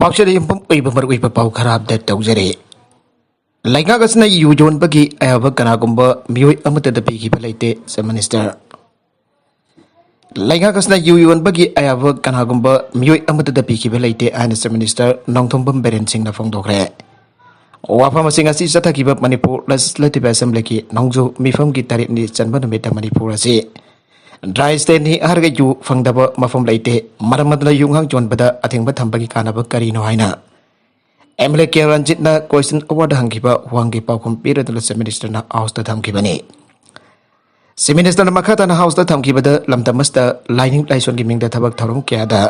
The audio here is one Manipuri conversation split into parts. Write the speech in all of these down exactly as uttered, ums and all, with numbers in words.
ꯄꯥꯎꯆꯦꯗ ꯌꯨꯝꯐꯝ ꯑꯣꯏꯕ ꯃꯔꯨꯑꯣꯏꯕ ꯄꯥꯎ ꯈꯔ ꯑꯞꯗꯦꯠ ꯇꯧꯖꯔꯤ꯫ ꯂꯩꯉꯥꯛ ꯑꯁꯤꯅ ꯌꯨ ꯌꯣꯟꯕꯒꯤ ꯑꯌꯥꯕ ꯀꯅꯥꯒꯨꯝꯕ ꯃꯤꯑꯣꯏ ꯑꯃꯠꯇꯗ ꯄꯤꯈꯤꯕ ꯂꯩꯇꯦ, ꯆꯤꯐ ꯃꯤꯅꯤꯁꯇꯔ꯫ ꯂꯩꯉꯥꯛ ꯑꯁꯤꯅ ꯌꯨ ꯌꯣꯟꯕꯒꯤ ꯑꯌꯥꯕ ꯀꯅꯥꯒꯨꯝꯕ ꯃꯤꯑꯣꯏ ꯑꯃꯠꯇꯗ ꯄꯤꯈꯤꯕ ꯂꯩꯇꯦ ꯍꯥꯏꯅ ꯆꯤꯐ ꯃꯤꯅꯤꯁꯇꯔ ꯅꯣꯡꯊꯣꯝꯕꯝ ꯕꯤꯔꯦꯟ ꯁꯤꯡꯅ ꯐꯣꯡꯗꯣꯛꯈ꯭ꯔꯦ꯫ ꯋꯥꯐꯝ ꯑꯁꯤ ꯉꯁꯤ ꯆꯠꯊꯈꯤꯕ ꯃꯅꯤꯄꯨꯔ ꯂꯦꯖꯤꯁꯂꯦꯇꯤꯚ ꯑꯦꯁꯦꯝꯕ꯭ꯂꯤꯒꯤ ꯅꯣꯡꯖꯨ ꯃꯤꯐꯝꯒꯤ ꯇꯔꯦꯠꯅꯤ ꯆꯟꯕ ꯅꯨꯃꯤꯠꯇ ꯃꯅꯤꯄꯨꯔ ꯑꯁꯤ ꯗ꯭ꯔꯥꯏ ꯁ꯭ꯇꯦꯠꯅꯤ ꯍꯥꯏꯔꯒ ꯌꯨ ꯐꯪꯗꯕ ꯃꯐꯝ ꯂꯩꯇꯦ꯫ ꯃꯔꯝ ꯑꯗꯨꯅ ꯌꯨ ꯉꯥꯡ ꯌꯣꯟꯕꯗ ꯑꯊꯤꯡꯕ ꯊꯝꯕꯒꯤ ꯀꯥꯟꯅꯕ ꯀꯔꯤꯅꯣ ꯍꯥꯏꯅ ꯑꯦꯝ ꯑꯦꯜ ꯑꯦ ꯀꯦ ꯔꯟꯖꯤꯠꯅ ꯀ꯭ꯋꯦꯁꯟ ꯑꯋꯥꯔꯗ ꯍꯪꯈꯤꯕ ꯋꯥꯍꯪꯒꯤ ꯄꯥꯎꯈꯨꯝ ꯄꯤꯔꯗꯨꯅ ꯆꯤꯐ ꯃꯤꯅꯤꯁꯇꯔꯅ ꯍꯥꯎꯁꯇ ꯊꯝꯈꯤꯕꯅꯤ꯫ ꯆꯤꯐ ꯃꯤꯅꯤꯁꯇꯔꯅ ꯃꯈꯥ ꯇꯥꯅ ꯍꯥꯎꯁꯇ ꯊꯝꯈꯤꯕꯗ ꯂꯝꯗꯝ ꯑꯁꯤꯗ ꯂꯥꯏꯅꯤꯡ ꯂꯥꯏꯁꯣꯟꯒꯤ ꯃꯤꯡꯗ ꯊꯕꯛ ꯊꯧꯔꯝ ꯀꯌꯥꯗ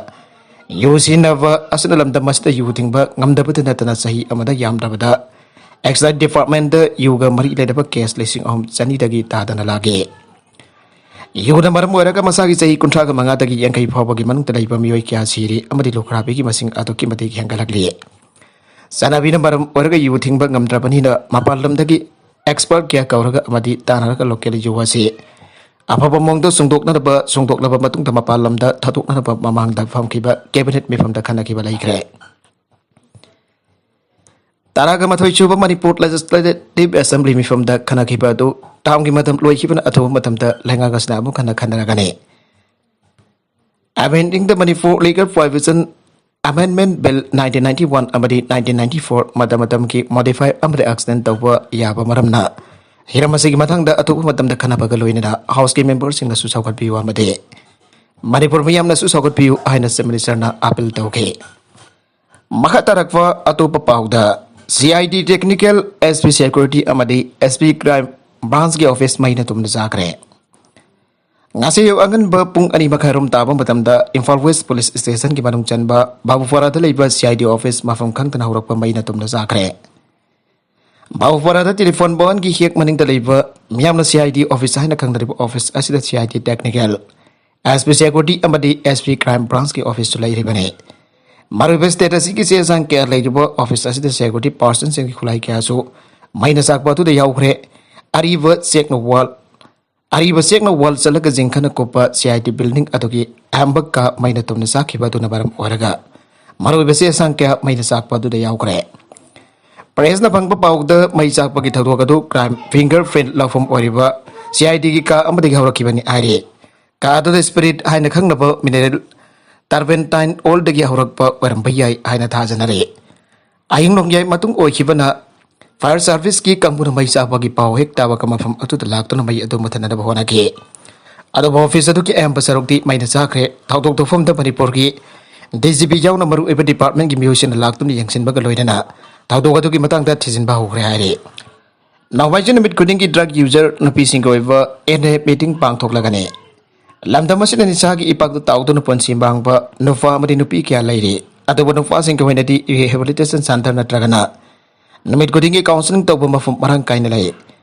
ꯌꯨ ꯁꯤꯖꯤꯟꯅꯕ ꯑꯁꯤꯅ ꯂꯝꯗꯝ ꯑꯁꯤꯗ ꯌꯨ ꯊꯤꯡꯕ ꯉꯝꯗꯕꯇ ꯅꯠꯇꯅ ꯆꯍꯤ ꯑꯃꯗ ꯌꯥꯝꯗ꯭ꯔꯕꯗ ꯑꯦꯛꯁꯥꯏꯁ ꯗꯤꯄꯥꯔꯠꯃꯦꯟꯗ ꯌꯨꯒ ꯃꯔꯤ ꯂꯩꯅꯕ ꯀꯦꯁ ꯂꯤꯁꯤꯡ ꯑꯍꯨꯝ ꯆꯅꯤꯗꯒꯤ ꯇꯥꯗꯅ ꯂꯥꯛꯏ꯫ ꯌꯨꯅ ꯃꯔꯝ ꯑꯣꯏꯔꯒ ꯃꯁꯥꯒꯤ ꯆꯍꯤ ꯀꯨꯟꯊ꯭ꯔꯥꯒ ꯃꯉꯥꯗꯒꯤ ꯌꯥꯡꯈꯩ ꯐꯥꯎꯕꯒꯤ ꯃꯅꯨꯡꯗ ꯂꯩꯕ ꯃꯤꯑꯣꯏ ꯀꯌꯥ ꯁꯤꯔꯤ ꯑꯃꯗꯤ ꯂꯨꯈ꯭ꯔꯥꯕꯤꯒꯤ ꯃꯁꯤꯡ ꯑꯗꯨꯛꯀꯤ ꯃꯇꯤꯛ ꯍꯦꯟꯒꯠꯂꯛꯂꯤ꯫ ꯆꯠꯅꯕꯤꯅ ꯃꯔꯝ ꯑꯣꯏꯔꯒ ꯌꯨ ꯊꯤꯡꯕ ꯉꯝꯗ꯭ꯔꯕꯅꯤꯅ ꯃꯄꯥꯟ ꯂꯝꯗꯒꯤ ꯑꯦꯛꯁꯄꯔꯠ ꯀꯌꯥ ꯀꯧꯔꯒ ꯑꯃꯗꯤ ꯇꯥꯟꯅꯔꯒ ꯂꯣꯀꯦꯜ ꯌꯨ ꯑꯁꯤ ꯑꯐꯕ ꯃꯑꯣꯡꯗ ꯁꯨꯡꯗꯣꯛꯅꯅꯕ, ꯁꯨꯡꯗꯣꯛꯂꯕ ꯃꯇꯨꯡꯗ ꯃꯄꯥꯟ ꯂꯝꯗ ꯊꯥꯗꯣꯛꯅꯅꯕ ꯃꯃꯥꯡꯗ ꯐꯝꯈꯤꯕ ꯀꯦꯕꯤꯅꯦꯠ ꯃꯤꯐꯝꯗ ꯈꯟꯅꯈꯤꯕ ꯂꯩꯈ꯭ꯔꯦ꯫ ꯇꯔꯥꯒ ꯃꯥꯊꯣꯏ ꯁꯨꯕ ꯃꯅꯤꯄꯨꯔ ꯂꯦꯖꯤꯁꯂꯦꯇꯤꯚ ꯑꯦꯁꯦꯝꯕ꯭ꯂꯤ ꯃꯤꯐꯝꯗ ꯈꯟꯅꯈꯤꯕ ꯑꯗꯨ ꯇꯥꯝꯒꯤ ꯃꯇꯝ ꯂꯣꯏꯈꯤꯕꯅ ꯑꯊꯨꯕ ꯃꯇꯝꯗ ꯂꯩꯉꯥꯛ ꯑꯁꯤꯅ ꯑꯃꯨꯛ ꯍꯟꯅ ꯈꯟꯅꯔꯒꯅꯤ꯫ Amending the Manipur Liquor Prohibition Amendment Bill nineteen ninety-one ꯑꯃꯗꯤ nineteen ninety-four ꯃꯇꯝ ꯃꯇꯝꯒꯤ modify ꯑꯃꯗꯤ extend ꯇꯧꯕ ꯌꯥꯕ ꯃꯔꯝꯅ ꯍꯤꯔꯝ ꯑꯁꯤꯒꯤ ꯃꯊꯪꯗ ꯑꯊꯨꯕ ꯃꯇꯝꯗ ꯈꯟꯅꯕꯒ ꯂꯣꯏꯅꯅ ꯍꯥꯎꯁꯀꯤ ꯃꯦꯝꯕꯔꯁꯤꯡꯅꯁꯨ ꯆꯥꯎꯈꯠꯄꯤꯌꯨ ꯑꯃꯗꯤ ꯃꯅꯤꯄꯨꯔ ꯃꯤꯌꯥꯝꯅꯁꯨ ꯆꯥꯎꯈꯠꯄꯤꯌꯨ ꯍꯥꯏꯅ ꯆꯤꯐ ꯃꯤꯅꯤꯁꯇꯔꯅ ꯑꯥꯄꯤꯜ ꯇꯧꯈꯤ꯫ ꯃꯈꯥ ꯇꯥꯔꯛꯄ ꯑꯇꯣꯞꯄ ꯄꯥꯎꯗ, C I D technical, S P security ꯑꯃꯗꯤ ꯑꯦꯁ ꯄꯤ crime branchꯀꯤ office ꯃꯩꯅ ꯇꯨꯝꯅ ꯆꯥꯈ꯭ꯔꯦ꯫ ꯉꯁꯤ ꯑꯌꯨꯛ ꯑꯉꯟꯕ ꯄꯨꯡ ꯑꯅꯤ ꯃꯈꯥꯏꯔꯣꯝ ꯇꯥꯕ ꯃꯇꯝꯗ ꯏꯝꯐꯥꯜ ꯋꯦꯁ ꯄꯨꯂꯤꯁ ꯁ꯭ꯇꯦꯁꯟꯒꯤ ꯃꯅꯨꯡ ꯆꯟꯕ ꯕꯥꯕꯨꯄꯥꯔꯥꯗ ꯂꯩꯕ ꯁꯤ ꯑꯥꯏ ꯗꯤ office ꯃꯐꯝ ꯈꯪꯗꯅ ꯍꯧꯔꯛꯄ ꯃꯩꯅ ꯇꯨꯝꯅ ꯆꯥꯈ꯭ꯔꯦ꯫ ꯕꯥꯕꯨꯄꯥꯔꯥꯗ ꯇꯦꯂꯤꯐꯣꯟ ꯚꯋꯟꯒꯤ ꯍꯦꯛ ꯃꯅꯤꯡꯗ ꯂꯩꯕ ꯃꯤꯌꯥꯝꯅ ꯁꯤ ꯑꯥꯏ ꯗꯤ office ꯍꯥꯏꯅ ꯈꯪꯅꯔꯤꯕ office ꯑꯁꯤꯗ C I D technical, S P security ꯑꯃꯗꯤ ꯑꯦꯁ ꯄꯤ crime branchꯀꯤ officeꯁꯨ ꯂꯩꯔꯤꯕꯅꯤ꯫ ꯃꯔꯨꯑꯣꯏꯕ state ꯑꯁꯤꯒꯤ ꯆꯦ ꯆꯥꯡ ꯀꯌꯥ ꯂꯩꯔꯤꯕ office ꯑꯁꯤꯗ security personꯁꯤꯡꯒꯤ ꯈꯨꯠꯂꯥꯏ ꯀꯌꯥꯁꯨ ꯃꯩꯅ ꯆꯥꯛꯄ ꯑꯗꯨꯗ ꯌꯥꯎꯈ꯭ꯔꯦ꯫ ꯑꯔꯤꯕ ꯆꯦꯛꯅ wall ꯑꯔꯤꯕ ꯆꯦꯛꯅ wall ꯆꯠꯂꯒ ꯖꯤꯡꯈꯅ ꯀꯨꯞꯄ ꯁꯤ ꯑꯥꯏ ꯗꯤ building ꯑꯗꯨꯒꯤ ꯑꯌꯥꯝꯕ ꯀꯥ ꯃꯩꯅ ꯇꯨꯝꯅ ꯆꯥꯛꯈꯤꯕ ꯑꯗꯨꯅ ꯃꯔꯝ ꯑꯣꯏꯔꯒ ꯃꯔꯨꯑꯣꯏꯕ ꯆꯦ ꯆꯥꯡ ꯀꯌꯥ ꯃꯩꯅ ꯆꯥꯛꯄ ꯑꯗꯨꯗ ꯌꯥꯎꯈ꯭ꯔꯦ꯫ ꯄ꯭ꯔꯦꯁꯅ ꯐꯪꯕ ꯄꯥꯎꯗ, ꯃꯩ ꯆꯥꯛꯄꯒꯤ ꯊꯧꯗꯣꯛ ꯑꯗꯨ ꯀ꯭ꯔꯥꯏꯝ ꯐꯤꯡꯒꯔ ꯄ꯭ꯔꯤꯟꯠ ꯂꯧꯐꯝ ꯑꯣꯏꯔꯤꯕ ꯁꯤ ꯑꯥꯏ ꯗꯤꯒꯤ ꯀꯥ ꯑꯃꯗꯒꯤ ꯍꯧꯔꯛꯈꯤꯕꯅꯤ ꯍꯥꯏꯔꯤ꯫ ꯀꯥ ꯑꯗꯨꯗ ꯁ꯭ꯄꯤꯔꯤꯠ ꯍꯥꯏꯅ ꯈꯪꯅꯕ ꯃꯤꯅꯔꯦꯜ ꯇꯥꯔꯕꯦꯟꯇꯥꯏꯟ ꯑꯣꯏꯜꯗꯒꯤ ꯍꯧꯔꯛꯄ ꯑꯣꯏꯔꯝꯕ ꯌꯥꯏ ꯍꯥꯏꯅ ꯊꯥꯖꯅꯔꯤ꯫ ꯑꯍꯤꯡ ꯅꯣꯡꯌꯥꯏ ꯃꯇꯨꯡ ꯑꯣꯏꯈꯤꯕꯅ ꯐꯥꯌꯔ ꯁꯥꯔꯚꯤꯁꯀꯤ ꯀꯥꯡꯕꯨꯅ ꯃꯩ ꯆꯥꯛꯄꯒꯤ ꯄꯥꯎ ꯍꯦꯛ ꯇꯥꯕꯒ ꯃꯐꯝ ꯑꯗꯨꯗ ꯂꯥꯛꯇꯨꯅ ꯃꯩ ꯑꯗꯨ ꯃꯨꯊꯠꯅꯅꯕ ꯍꯣꯠꯅꯈꯤ꯫ ꯑꯗꯨꯕꯨ ꯑꯣꯐꯤꯁ ꯑꯗꯨꯒꯤ ꯑꯌꯥꯝꯕ ꯁꯔꯨꯛꯇꯤ ꯃꯩꯅ ꯆꯥꯈ꯭ꯔꯦ꯫ ꯊꯧꯗꯣꯛ ꯊꯣꯛꯐꯝꯗ ꯃꯅꯤꯄꯨꯔꯒꯤ ꯗꯤ ꯖꯤ ꯄꯤ ꯌꯥꯎꯅ ꯃꯔꯨꯑꯣꯏꯕ ꯗꯤꯄꯥꯔꯠꯃꯦꯟꯒꯤ ꯃꯤꯑꯣꯏꯁꯤꯡꯅ ꯂꯥꯛꯇꯨꯅ ꯌꯦꯡꯁꯤꯟꯕꯒ ꯂꯣꯏꯅꯅ ꯊꯧꯗꯣꯛ ꯑꯗꯨꯒꯤ ꯃꯇꯥꯡꯗ ꯊꯤꯖꯤꯟꯕ ꯍꯧꯈ꯭ꯔꯦ ꯍꯥꯏꯔꯤ꯫ ꯅꯣꯡꯃꯥꯏꯖꯤꯡ ꯅꯨꯃꯤꯠ ꯈꯨꯗꯤꯡꯒꯤ ꯗ꯭ꯔꯒ ꯌꯨꯖꯔ ꯅꯨꯄꯤꯁꯤꯡꯒꯤ ꯑꯣꯏꯕ ꯑꯦꯟ ꯑꯦ ꯃꯤꯇꯤꯡ ꯄꯥꯡꯊꯣꯛꯂꯒꯅꯤ꯫ ꯂꯝꯗꯝ ꯑꯁꯤꯗ ꯅꯤꯁꯥꯒꯤ ꯏꯄꯥꯛꯇ ꯇꯥꯎꯗꯨꯅ ꯄꯨꯟꯁꯤ ꯃꯥꯡꯕ ꯅꯨꯄꯥ ꯑꯃꯗꯤ ꯅꯨꯄꯤ ꯀꯌꯥ ꯂꯩꯔꯤ꯫ ꯑꯗꯨꯕꯨ ꯅꯨꯄꯥꯁꯤꯡꯒꯤ ꯑꯣꯏꯅꯗꯤ ꯔꯤꯍꯦꯕꯤꯂꯤꯇꯦꯁꯟ ꯁꯦꯟꯇꯔ ꯅꯠꯇ꯭ꯔꯒꯅ ꯅꯨꯃꯤꯠ ꯈꯨꯗꯤꯡꯒꯤ ꯀꯥꯎꯟꯁꯤꯂꯤꯡ ꯇꯧꯕ ꯃꯐꯝ ꯃꯔꯥꯡ ꯀꯥꯏꯅ ꯂꯩ꯫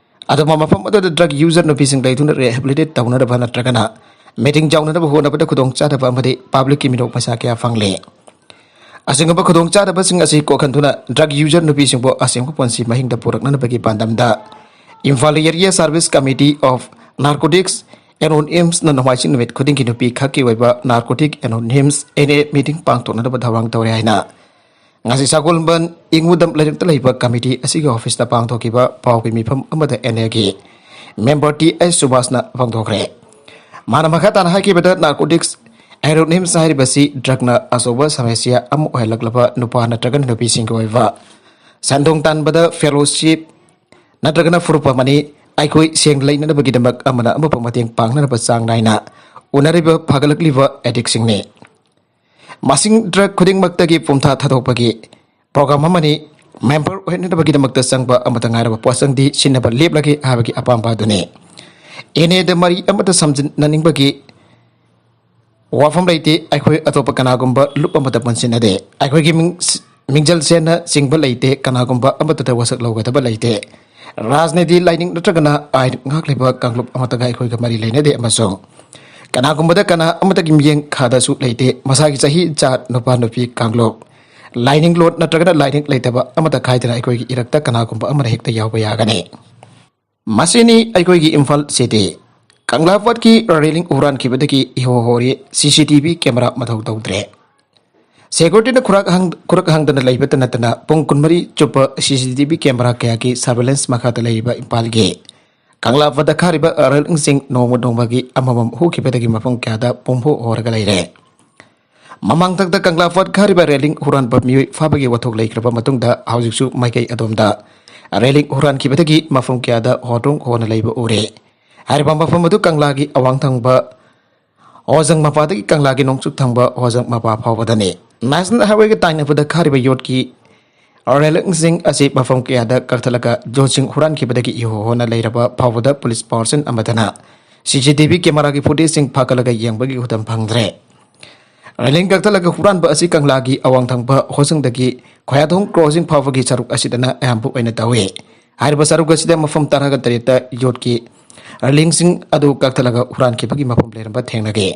ꯑꯗꯨꯕꯨ ꯃꯐꯝ ꯑꯗꯨꯗ ꯗ꯭ꯔꯒ ꯌꯨꯖꯔ ꯅꯨꯄꯤꯁꯤꯡ ꯂꯩꯗꯨꯅ ꯔꯤꯍꯦꯕꯤꯂꯤꯇꯦꯠ ꯇꯧꯅꯅꯕ ꯅꯠꯇ꯭ꯔꯒꯅ ꯃꯤꯇꯤꯡ ꯌꯥꯎꯅꯅꯕ ꯍꯣꯠꯅꯕꯗ ꯈꯨꯗꯣꯡꯆꯥꯗꯕ ꯑꯃꯗꯤ ꯄꯕ꯭ꯂꯤꯛꯀꯤ ꯃꯤꯅꯣꯛ ꯃꯩꯁꯥ ꯀꯌꯥ ꯐꯪꯂꯤ꯫ ꯑꯁꯤꯒꯨꯝꯕ ꯈꯨꯗꯣꯡꯆꯥꯗꯕꯁꯤꯡ ꯑꯁꯤ ꯀꯣꯛꯍꯟꯗꯨꯅ ꯗ꯭ꯔꯒ ꯌꯨꯖꯔ ꯅꯨꯄꯤꯁꯤꯡꯕꯨ ꯑꯁꯦꯡꯕ ꯄꯨꯟꯁꯤ ꯃꯍꯤꯡꯗ ꯄꯨꯔꯛꯅꯅꯕꯒꯤ ꯄꯥꯟꯗꯝꯗ Imphal area service committee of Narcotics ꯑꯦꯅꯣꯅꯤꯝꯁꯅ ꯅꯣꯡꯃꯥꯏꯖꯤꯡ ꯅꯨꯃꯤꯠ ꯈꯨꯗꯤꯡꯒꯤ ꯅꯨꯄꯤ ꯈꯛꯀꯤ ꯑꯣꯏꯕ ꯅꯥꯔꯀꯣꯇꯤꯛ ꯑꯦꯅꯣꯅꯤꯝꯁ ꯑꯦꯟ ꯑꯦ ꯃꯤꯇꯤꯡ ꯄꯥꯡꯊꯣꯛꯅꯅꯕ ꯊꯧꯔꯥꯡ ꯇꯧꯔꯦ ꯍꯥꯏꯅ ꯉꯁꯤ ꯁꯒꯣꯜꯕꯟ ꯏꯉꯨꯗꯝ ꯂꯩꯔꯛꯇ ꯂꯩꯕ ꯀꯃꯤꯇꯤ ꯑꯁꯤꯒꯤ ꯑꯣꯐꯤꯁꯇ ꯄꯥꯡꯊꯣꯛꯈꯤꯕ ꯄꯥꯎꯒꯤ ꯃꯤꯐꯝ ꯑꯃꯗ ꯑꯦꯟ ꯑꯦꯒꯤ ꯃꯦꯝꯕꯔ ꯇꯤ ꯑꯩꯆ ꯁꯨꯕꯥꯁꯅ ꯐꯣꯡꯗꯣꯛꯈ꯭ꯔꯦ꯫ ꯃꯥꯅ ꯃꯈꯥ ꯇꯥꯅ ꯍꯥꯏꯈꯤꯕꯗ, ꯅꯥꯔꯀꯣꯇꯤꯛꯁ ꯑꯦꯅꯣꯅꯤꯝꯁ ꯍꯥꯏꯔꯤꯕꯁꯤ ꯗ꯭ꯔꯒꯅ ꯑꯆꯧꯕ ꯁꯃꯁ꯭ꯌꯥ ꯑꯃ ꯑꯣꯏꯍꯜꯂꯛꯂꯕ ꯅꯨꯄꯥ ꯅꯠꯇ꯭ꯔꯒꯅ ꯅꯨꯄꯤꯁꯤꯡꯒꯤ ꯑꯣꯏꯕ ꯁꯦꯟꯗꯣꯡ ꯇꯥꯟꯕꯗ ꯐꯦꯂꯣꯁꯤꯞ ꯅꯠꯇ꯭ꯔꯒꯅ ꯐꯨꯔꯨꯞ ꯑꯃꯅꯤ꯫ ꯑꯩꯈꯣꯏ ꯁꯦꯡꯅ ꯂꯩꯅꯅꯕꯒꯤꯗꯃꯛ ꯑꯃꯅ ꯑꯃꯕꯨ ꯃꯇꯦꯡ ꯄꯥꯡꯅꯅꯕ ꯆꯥꯡ ꯅꯥꯏꯅ ꯎꯅꯔꯤꯕ ꯐꯒꯠꯂꯛꯂꯤꯕ ꯑꯦꯗꯤꯛꯁꯤꯡꯅꯤ꯫ ꯃꯁꯤꯡ ꯗ꯭ꯔꯒ ꯈꯨꯗꯤꯡꯃꯛꯇꯒꯤ ꯄꯨꯝꯊꯥ ꯊꯥꯗꯣꯛꯄꯒꯤ ꯄ꯭ꯔꯣꯒ꯭ꯔꯥꯝ ꯑꯃꯅꯤ꯫ ꯃꯦꯝꯕꯔ ꯑꯣꯏꯍꯟꯅꯕꯒꯤꯗꯃꯛꯇ ꯆꯪꯕ ꯑꯃꯠꯇ ꯉꯥꯏꯔꯕ ꯄꯣꯠꯆꯪꯗꯤ ꯁꯤꯟꯅꯕ ꯂꯦꯞꯂꯒꯦ ꯍꯥꯏꯕꯒꯤ ꯑꯄꯥꯝꯕ ꯑꯗꯨꯅꯤ꯫ ꯑꯦꯟ ꯑꯦꯗ ꯃꯔꯤ ꯑꯃꯠꯇ ꯁꯝꯖꯤꯟꯅꯅꯤꯡꯕꯒꯤ ꯋꯥꯐꯝ ꯂꯩꯇꯦ꯫ ꯑꯩꯈꯣꯏ ꯑꯇꯣꯞꯄ ꯀꯅꯥꯒꯨꯝꯕ ꯂꯨꯞ ꯑꯃꯠꯇ ꯄꯨꯟꯁꯤꯟꯅꯗꯦ꯫ ꯑꯩꯈꯣꯏꯒꯤ ꯃꯤꯡ-, ꯃꯤꯡꯖꯜ ꯁꯦꯟꯅ ꯆꯤꯡꯕ ꯂꯩꯇꯦ꯫ ꯀꯅꯥꯒꯨꯝꯕ ꯑꯃꯠꯇꯗ ꯋꯥꯁꯛ ꯂꯧꯒꯗꯕ ꯂꯩꯇꯦ꯫ ꯔꯥꯖꯅꯤꯇꯤ, ꯂꯥꯏꯅꯤꯡ ꯅꯠꯇ꯭ꯔꯒꯅ ꯑꯥꯏꯟ ꯉꯥꯛꯂꯤꯕ ꯀꯥꯡꯂꯨꯞ ꯑꯃꯠꯇꯒ ꯑꯩꯈꯣꯏꯒ ꯃꯔꯤ ꯂꯩꯅꯗꯦ ꯑꯃꯁꯨꯡ ꯀꯅꯥꯒꯨꯝꯕꯗ ꯀꯅꯥ ꯑꯃꯠꯇꯒꯤ ꯃꯤꯠꯌꯦꯡ ꯈꯥꯗꯁꯨ ꯂꯩꯇꯦ꯫ ꯃꯁꯥꯒꯤ ꯆꯍꯤ, ꯖꯥꯠ, ꯅꯨꯄꯥ ꯅꯨꯄꯤ ꯀꯥꯡꯂꯨꯞ, ꯂꯥꯏꯅꯤꯡꯂꯣꯟ ꯅꯠꯇ꯭ꯔꯒꯅ ꯂꯥꯏꯔꯤꯛ ꯂꯩꯇꯕ ꯑꯃꯠꯇ ꯈꯥꯏꯗꯅ ꯑꯩꯈꯣꯏꯒꯤ ꯏꯔꯛꯇ ꯀꯅꯥꯒꯨꯝꯕ ꯑꯃꯅ ꯍꯦꯛꯇ ꯌꯥꯎꯕ ꯌꯥꯒꯅꯤ꯫ ꯃꯁꯤꯅꯤ ꯑꯩꯈꯣꯏꯒꯤ ꯏꯝꯐꯥꯜ ꯁꯤꯇꯤ꯫ ꯀꯪꯂꯥꯄꯥꯠꯀꯤ ꯔꯦꯂꯤꯡ ꯍꯨꯔꯥꯟꯈꯤꯕꯗꯒꯤ ꯏꯍꯣ ꯍꯣꯔꯤ ꯁꯤ ꯁꯤ ꯇꯤ ꯚꯤ ꯀꯦꯃꯦꯔꯥ ꯃꯊꯧ ꯇꯧꯗ꯭ꯔꯦ꯫ ꯁꯦꯀ꯭ꯌꯨꯔꯤꯇꯤꯅ ꯈꯨꯔꯥꯛ ꯍꯥꯡ-, ꯈꯨꯔꯥꯛ ꯍꯥꯡꯗꯅ ꯂꯩꯕꯇ ꯅꯠꯇꯅ ꯄꯨꯡ ꯀꯨꯟꯃꯔꯤ ꯆꯨꯞꯄ ꯁꯤ ꯁꯤ ꯇꯤ ꯚꯤ ꯀꯦꯃꯦꯔꯥ ꯀꯌꯥꯒꯤ ꯁꯔꯚꯦꯂꯦꯟꯁ ꯃꯈꯥꯗ ꯂꯩꯔꯤꯕ ꯏꯝꯐꯥꯜꯒꯤ ꯀꯪꯂꯥ ꯐꯠꯇ ꯈꯥꯔꯤꯕ ꯔꯦꯂꯤꯡꯁꯤꯡ ꯅꯣꯡꯃ ꯅꯣꯡꯃꯒꯤ ꯑꯃꯃꯝ ꯍꯨꯈꯤꯕꯗꯒꯤ ꯃꯐꯝ ꯀꯌꯥꯗ ꯄꯨꯝꯍꯣ ꯍꯣꯔꯒ ꯂꯩꯔꯦ꯫ ꯃꯃꯥꯡꯊꯛꯇ ꯀꯪꯂꯥ ꯐꯠ ꯈꯥꯔꯤꯕ ꯔꯦꯂꯤꯡ ꯍꯨꯔꯥꯟꯕ ꯃꯤꯑꯣꯏ ꯐꯥꯕꯒꯤ ꯋꯥꯊꯣꯛ ꯂꯩꯈ꯭ꯔꯕ ꯃꯇꯨꯡꯗ ꯍꯧꯖꯤꯛꯁꯨ ꯃꯥꯏꯀꯩ ꯑꯗꯣꯝꯗ ꯔꯦꯂꯤꯡ ꯍꯨꯔꯥꯟꯈꯤꯕꯗꯒꯤ ꯃꯐꯝ ꯀꯌꯥꯗ ꯍꯣꯗ꯭ꯔꯣꯡ ꯍꯣꯅ ꯂꯩꯕ ꯎꯔꯦ꯫ ꯍꯥꯏꯔꯤꯕ ꯃꯐꯝ ꯑꯗꯨ ꯀꯪꯂꯥꯒꯤ ꯑꯋꯥꯡ ꯊꯪꯕ ꯍꯣꯖꯪ ꯃꯄꯥꯗꯒꯤ ꯀꯪꯂꯥꯒꯤ ꯅꯣꯡꯆꯨꯞ ꯊꯪꯕ ꯍꯣꯖꯪ ꯃꯄꯥ ꯐꯥꯎꯕꯗꯅꯤ꯫ ꯅꯦꯁꯅꯦꯜ ꯍꯥꯏꯋꯦꯒ ꯇꯥꯏꯅꯕꯗ ꯈꯥꯔꯤꯕ ꯌꯣꯠꯀꯤ ꯔꯦꯂꯤꯡꯁꯤꯡ ꯑꯁꯤ ꯃꯐꯝ ꯀꯌꯥꯗ ꯀꯛꯊꯠꯂꯒ ꯌꯣꯠꯁꯤꯡ ꯍꯨꯔꯥꯟꯈꯤꯕꯗꯒꯤ ꯏꯍꯣ ꯍꯣꯅ ꯂꯩꯔꯕ ꯐꯥꯎꯕꯗ ꯄꯨꯂꯤꯁ ꯄꯥꯔꯁꯟ ꯑꯃꯗꯅ ꯁꯤ ꯁꯤ ꯇꯤ ꯚꯤ ꯀꯦꯃꯦꯔꯥꯒꯤ ꯐꯨꯇꯦꯖꯁꯤꯡ ꯐꯥꯒꯠꯂꯒ ꯌꯦꯡꯕꯒꯤ ꯈꯨꯗꯝ ꯐꯪꯗ꯭ꯔꯦ꯫ ꯔꯦꯂꯤꯡ ꯀꯛꯊꯠꯂꯒ ꯍꯨꯔꯥꯟꯕ ꯑꯁꯤ ꯀꯪꯂꯥꯒꯤ ꯑꯋꯥꯡ ꯊꯪꯕ ꯍꯣꯖꯪꯗꯒꯤ ꯈꯣꯌꯥꯊꯣꯡ ꯀ꯭ꯔꯣꯁꯤꯡ ꯐꯥꯎꯕꯒꯤ ꯁꯔꯨꯛ ꯑꯁꯤꯗꯅ ꯑꯌꯥꯝꯕ ꯑꯣꯏꯅ ꯇꯧꯏ꯫ ꯍꯥꯏꯔꯤꯕ ꯁꯔꯨꯛ ꯑꯁꯤꯗ ꯃꯐꯝ ꯇꯔꯥꯒ ꯇꯔꯦꯠꯇ ꯌꯣꯠꯀꯤ ꯔꯦꯂꯤꯡꯁꯤꯡ ꯑꯗꯨ ꯀꯛꯊꯠꯂꯒ ꯍꯨꯔꯥꯟꯈꯤꯕꯒꯤ ꯃꯐꯝ ꯂꯩꯔꯝꯕ ꯊꯦꯡꯅꯈꯤ꯫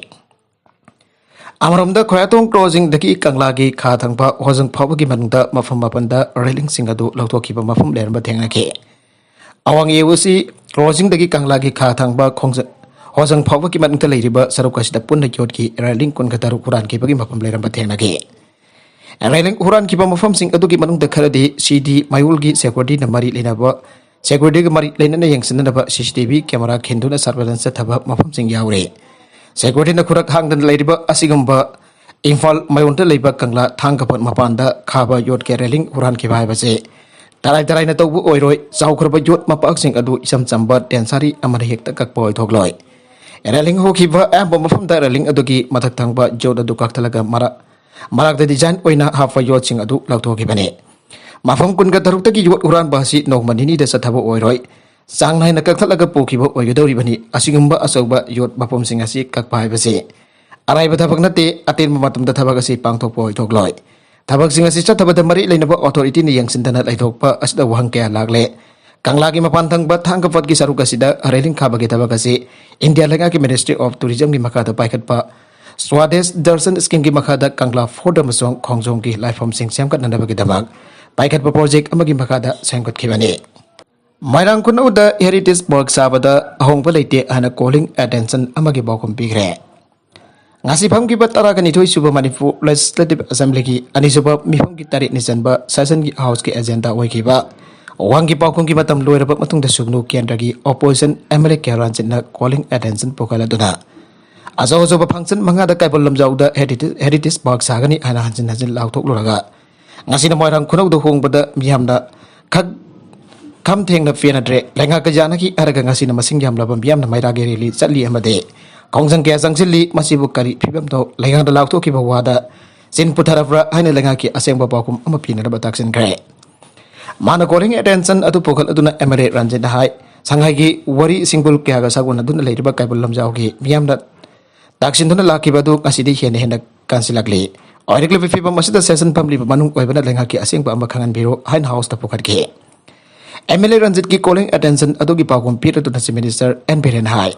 ꯑꯃꯔꯣꯝꯗ ꯈꯣꯌꯥꯊꯣꯡ ꯀ꯭ꯔꯣꯁꯤꯡꯗꯒꯤ ꯀꯪꯂꯥꯒꯤ ꯈꯥ ꯊꯪꯕ ꯍꯣꯖꯪ ꯐꯥꯎꯕꯒꯤ ꯃꯅꯨꯡꯗ ꯃꯐꯝ ꯃꯥꯄꯟꯗ ꯔꯦꯂꯤꯡꯁꯤꯡ ꯑꯗꯨ ꯂꯧꯊꯣꯛꯈꯤꯕ ꯃꯐꯝ ꯂꯩꯔꯝꯕ ꯊꯦꯡꯅꯈꯤ꯫ ꯑꯋꯥꯡ ꯌꯦ ꯎ ꯁꯤ ꯀ꯭ꯔꯣꯁꯤꯡꯗꯒꯤ ꯀꯪꯂꯥꯒꯤ ꯈꯥ ꯊꯪꯕ ꯈꯣꯡꯖ-, ꯍꯣꯖꯪ ꯐꯥꯎꯕꯒꯤ ꯃꯅꯨꯡꯗ ꯂꯩꯔꯤꯕ ꯁꯔꯨꯛ ꯑꯁꯤꯗ ꯄꯨꯟꯅ ꯌꯣꯠꯀꯤ ꯔꯦꯂꯤꯡ ꯀꯨꯟꯒ ꯇꯔꯨꯛ ꯍꯨꯔꯥꯟꯈꯤꯕꯒꯤ ꯃꯐꯝ ꯂꯩꯔꯝꯕ ꯊꯦꯡꯅꯈꯤ꯫ ꯔꯦꯂꯤꯡ ꯍꯨꯔꯥꯟꯈꯤꯕ ꯃꯐꯝꯁꯤꯡ ꯑꯗꯨꯒꯤ ꯃꯅꯨꯡꯗ ꯈꯔꯗꯤ ꯁꯤ ꯗꯤ ꯃꯌꯣꯜꯒꯤ ꯁꯦꯀ꯭ꯌꯨꯔꯤꯇꯤꯅ ꯃꯔꯤ ꯂꯩꯅꯕ, ꯁꯦꯀ꯭ꯌꯨꯔꯤꯇꯤꯒ ꯃꯔꯤ ꯂꯩꯅꯅ ꯌꯦꯡꯁꯤꯟꯅꯅꯕ ꯁꯤ C T V camera ꯈꯤꯟꯗꯨꯅ surveillance ꯆꯠꯊꯕ ꯃꯐꯝꯁꯤꯡ ꯌꯥꯎꯔꯤ꯫ ꯁꯦꯀ꯭ꯌꯨꯔꯤꯇꯤꯅ ꯈꯨꯔꯛ ꯍꯥꯡꯗꯅ ꯂꯩꯔꯤꯕ ꯑꯁꯤꯒꯨꯝꯕ ꯏꯝꯐꯥꯜ ꯃꯌꯣꯟꯗ ꯂꯩꯕ ꯀꯪꯂꯥ ꯊꯥꯡꯒ ꯐꯠ ꯃꯄꯥꯟꯗ ꯈꯥꯕ ꯌꯣꯠꯀꯤ ꯔꯦꯂꯤꯡ ꯍꯨꯔꯥꯟꯈꯤꯕ ꯍꯥꯏꯕꯁꯤ ꯇꯔꯥꯏ ꯇꯔꯥꯏꯅ ꯇꯧꯕ ꯑꯣꯏꯔꯣꯏ꯫ ꯆꯥꯎꯈ꯭ꯔꯕ ꯌꯣꯠ ꯃꯄꯥꯛꯁꯤꯡ ꯑꯗꯨ ꯏꯆꯝ ꯆꯝꯕ ꯇꯦꯟꯁꯥꯔꯤ ꯑꯃꯅ ꯍꯦꯛꯇ ꯀꯛꯄ ꯑꯣꯏꯊꯣꯛꯂꯣꯏ꯫ ꯔꯦꯂꯤꯡ ꯍꯧꯈꯤꯕ ꯑꯌꯥꯝꯕ ꯃꯐꯝꯗ ꯔꯦꯂꯤꯡ ꯑꯗꯨꯒꯤ ꯃꯊꯛ ꯊꯪꯕ ꯌꯣꯠ ꯑꯗꯨ ꯀꯛꯊꯠꯂꯒ ꯃꯔꯛ, ꯃꯔꯛꯇ ꯗꯤꯖꯥꯏꯟ ꯑꯣꯏꯅ ꯍꯥꯞꯄ ꯌꯣꯠꯁꯤꯡ ꯑꯗꯨ ꯂꯧꯊꯣꯛꯈꯤꯕꯅꯤ꯫ ꯃꯐꯝ ꯀꯨꯟꯒ ꯇꯔꯨꯛꯇꯒꯤ ꯌꯣꯠ ꯍꯨꯔꯥꯟꯕ ꯑꯁꯤ ꯅꯣꯡꯃ ꯅꯤꯅꯤꯗ ꯆꯠꯊꯕ ꯑꯣꯏꯔꯣꯏ꯫ ꯆꯥꯡ ꯅꯥꯏꯅ ꯀꯛꯊꯠꯂꯒ ꯄꯨꯈꯤꯕ ꯑꯣꯏꯒꯗꯧꯔꯤꯕꯅꯤ꯫ ꯑꯁꯤꯒꯨꯝꯕ ꯑꯆꯧꯕ ꯌꯣꯠ ꯃꯄꯨꯝꯁꯤꯡ ꯑꯁꯤ ꯀꯛꯄ ꯍꯥꯏꯕꯁꯤ ꯑꯔꯥꯏꯕ ꯊꯕꯛ ꯅꯠꯇꯦ꯫ ꯑꯇꯦꯟꯕ ꯃꯇꯝꯗ ꯊꯕꯛ ꯑꯁꯤ ꯄꯥꯡꯊꯣꯛꯄ ꯑꯣꯏꯊꯣꯛꯂꯣꯏ꯫ ꯊꯕꯛꯁꯤꯡ ꯑꯁꯤ ꯆꯠꯊꯕꯗ ꯃꯔꯤ ꯂꯩꯅꯕ ꯑꯣꯊꯣꯔꯤꯇꯤꯅ ꯌꯦꯡꯁꯤꯟꯗꯅ ꯂꯩꯊꯣꯛꯄ ꯑꯁꯤꯗ ꯋꯥꯍꯪ ꯀꯌꯥ ꯂꯥꯛꯂꯦ꯫ ꯀꯪꯂꯥꯒꯤ ꯃꯄꯥꯟ ꯊꯪꯕ ꯊꯥꯡꯒ ꯐꯠꯀꯤ ꯁꯔꯨꯛ ꯑꯁꯤꯗ ꯔꯦꯂꯤꯡ ꯈꯥꯕꯒꯤ ꯊꯕꯛ ꯑꯁꯤ ꯏꯟꯗꯤꯌꯥ ꯂꯩꯉꯥꯛꯀꯤ ꯃꯤꯅꯤꯁꯇ꯭ꯔꯤ ꯑꯣꯐ ꯇꯨꯔꯤꯖꯝꯒꯤ ꯃꯈꯥꯗ ꯄꯥꯏꯈꯠꯄ ꯁ꯭ꯋꯥꯗꯦꯁ ꯗꯔꯁꯟ ꯁ꯭ꯀꯤꯝꯒꯤ ꯃꯈꯥꯗ ꯀꯪꯂꯥ ꯐꯣꯔꯠ ꯑꯃꯁꯨꯡ ꯈꯣꯡꯖꯣꯝꯒꯤ ꯂꯥꯏꯐꯝꯁꯤꯡ ꯁꯦꯝꯒꯠꯅꯅꯕꯒꯤꯗꯃꯛ ꯄꯥꯏꯈꯠꯄ ꯄ꯭ꯔꯣꯖꯦꯛ ꯑꯃꯒꯤ ꯃꯈꯥꯗ ꯁꯦꯝꯒꯠꯈꯤꯕꯅꯤ꯫ ꯃꯣꯏꯔꯥꯡ ꯈꯨꯅꯧꯗ ꯍꯦꯔꯤꯇꯦꯖ ꯄꯥꯔꯛ ꯁꯥꯕꯗ ꯑꯍꯣꯡꯕ ꯂꯩꯇꯦ ꯍꯥꯏꯅ ꯀꯣꯂꯤꯡ ꯑꯦꯇꯦꯟꯁꯟ ꯑꯃꯒꯤ ꯄꯥꯎꯈꯨꯝ ꯄꯤꯈ꯭ꯔꯦ꯫ ꯉꯁꯤ ꯐꯝꯈꯤꯕ ꯇꯔꯥꯒ ꯅꯤꯊꯣꯏ ꯁꯨꯕ ꯃꯅꯤꯄꯨꯔ ꯂꯦꯖꯤꯁꯂꯦꯇꯤꯚ ꯑꯦꯁꯦꯝꯕ꯭ꯂꯤꯒꯤ ꯑꯅꯤꯁꯨꯕ ꯃꯤꯐꯝꯒꯤ ꯇꯔꯦꯠꯅꯤ ꯆꯟꯕ ꯁꯦꯁꯟꯒꯤ ꯍꯥꯎꯁꯀꯤ ꯑꯦꯖꯦꯟꯗꯥ ꯑꯣꯏꯈꯤꯕ ꯑꯋꯥꯡꯒꯤ ꯄꯥꯎꯈꯨꯝꯒꯤ ꯃꯇꯝ ꯂꯣꯏꯔꯕ ꯃꯇꯨꯡꯗ ꯁꯨꯒꯅꯨ ꯀꯦꯟꯗ꯭ꯔꯒꯤ opposition M L A K ꯔꯟꯖꯤꯠꯅ ꯀꯣꯂꯤꯡ ꯑꯦꯇꯦꯟꯁꯟ ꯄꯨꯈꯠꯂꯗꯨꯅ ꯑꯆꯧ ꯑꯆꯧꯕ ꯐꯪꯁꯟ ꯃꯉꯥꯗ ꯀꯩꯕꯨꯜ ꯂꯝꯖꯥꯎꯗ ꯍꯦꯔꯤꯇꯦꯖ ꯄꯥꯔꯛ ꯁꯥꯒꯅꯤ ꯍꯥꯏꯅ ꯍꯟꯖꯤꯟ ꯍꯟꯖꯤꯟ ꯂꯥꯎꯊꯣꯛꯂꯨꯔꯒ ꯉꯁꯤꯅ ꯃꯣꯏꯔꯥꯡ ꯈꯨꯅꯧꯗ ꯍꯣꯡꯕꯗ ꯃꯤꯌꯥꯝꯅ ꯈꯛ ꯈꯝ ꯊꯦꯡꯅ ꯄꯦꯟꯅꯗ꯭ꯔꯦ꯫ ꯂꯩꯉꯥꯛꯀ ꯌꯥꯅꯈꯤ ꯍꯥꯏꯔꯒ ꯉꯁꯤꯅ ꯃꯁꯤꯡ ꯌꯥꯝꯂꯕ ꯃꯤꯌꯥꯝꯅ ꯃꯩꯔꯥꯒꯤ ꯔꯦꯂꯤ ꯆꯠꯂꯤ ꯑꯃꯗꯤ ꯈꯣꯡꯖꯪ ꯀꯌꯥ ꯆꯪꯁꯤꯜꯂꯤ꯫ ꯃꯁꯤꯕꯨ ꯀꯔꯤ ꯐꯤꯕꯝꯗꯣ ꯂꯩꯉꯥꯛꯅ ꯂꯥꯎꯊꯣꯛꯈꯤꯕ ꯋꯥꯗ ꯆꯤꯟ ꯄꯨꯊꯔꯕ꯭ꯔꯥ ꯍꯥꯏꯅ ꯂꯩꯉꯥꯛꯀꯤ ꯑꯁꯦꯡꯕ ꯄꯥꯎꯈꯨꯝ ꯑꯃ ꯄꯤꯅꯅꯕ ꯇꯥꯛꯁꯤꯟꯈ꯭ꯔꯦ꯫ ꯃꯥꯅ ꯀꯣꯂꯤꯡ ꯑꯦꯇꯦꯟꯁꯟ ꯑꯗꯨ ꯄꯨꯈꯠꯂꯗꯨꯅ ꯑꯦꯝ ꯑꯦꯜ ꯑꯦ ꯔꯟꯖꯤꯠꯅ ꯍꯥꯏ, ꯁꯉꯥꯏꯒꯤ ꯋꯥꯔꯤ ꯁꯤꯡꯕꯨꯜ ꯀꯌꯥꯒ ꯁꯥꯒꯣꯟꯅꯗꯨꯅ ꯂꯩꯔꯤꯕ ꯀꯩꯕꯨꯜ ꯂꯝꯖꯥꯎꯒꯤ ꯃꯤꯌꯥꯝꯅ ꯇꯥꯛꯁꯤꯟꯗꯨꯅ ꯂꯥꯛꯈꯤꯕ ꯑꯗꯨ ꯉꯁꯤꯗꯤ ꯍꯦꯟꯅ ꯍꯦꯟꯅ ꯀꯟꯁꯤꯜꯂꯛꯂꯤ꯫ ꯑꯣꯏꯔꯛꯂꯤꯕ ꯐꯤꯕꯝ ꯑꯁꯤꯗ ꯁꯦꯁꯟ ꯐꯝꯂꯤꯕ ꯃꯅꯨꯡ ꯑꯣꯏꯕꯅ ꯂꯩꯉꯥꯛꯀꯤ ꯑꯁꯦꯡꯕ ꯑꯃ ꯈꯪꯍꯟꯕꯤꯔꯣ ꯍꯥꯏꯅ ꯍꯥꯎꯁꯇ ꯄꯨꯈꯠꯈꯤ꯫ ꯑꯦꯝ ꯑꯦꯜ ꯑꯦ ꯔꯟꯖꯤꯠꯀꯤ ꯀꯣꯂꯤꯡ ꯑꯦꯇꯦꯟꯁꯟ ꯑꯗꯨꯒꯤ ꯄꯥꯎꯈꯨꯝ ꯄꯤꯔꯗꯨꯅ ꯆꯤꯐ ꯃꯤꯅꯤꯁꯇꯔ ꯑꯦꯟ ꯕꯤꯔꯦꯟ ꯍꯥꯏ,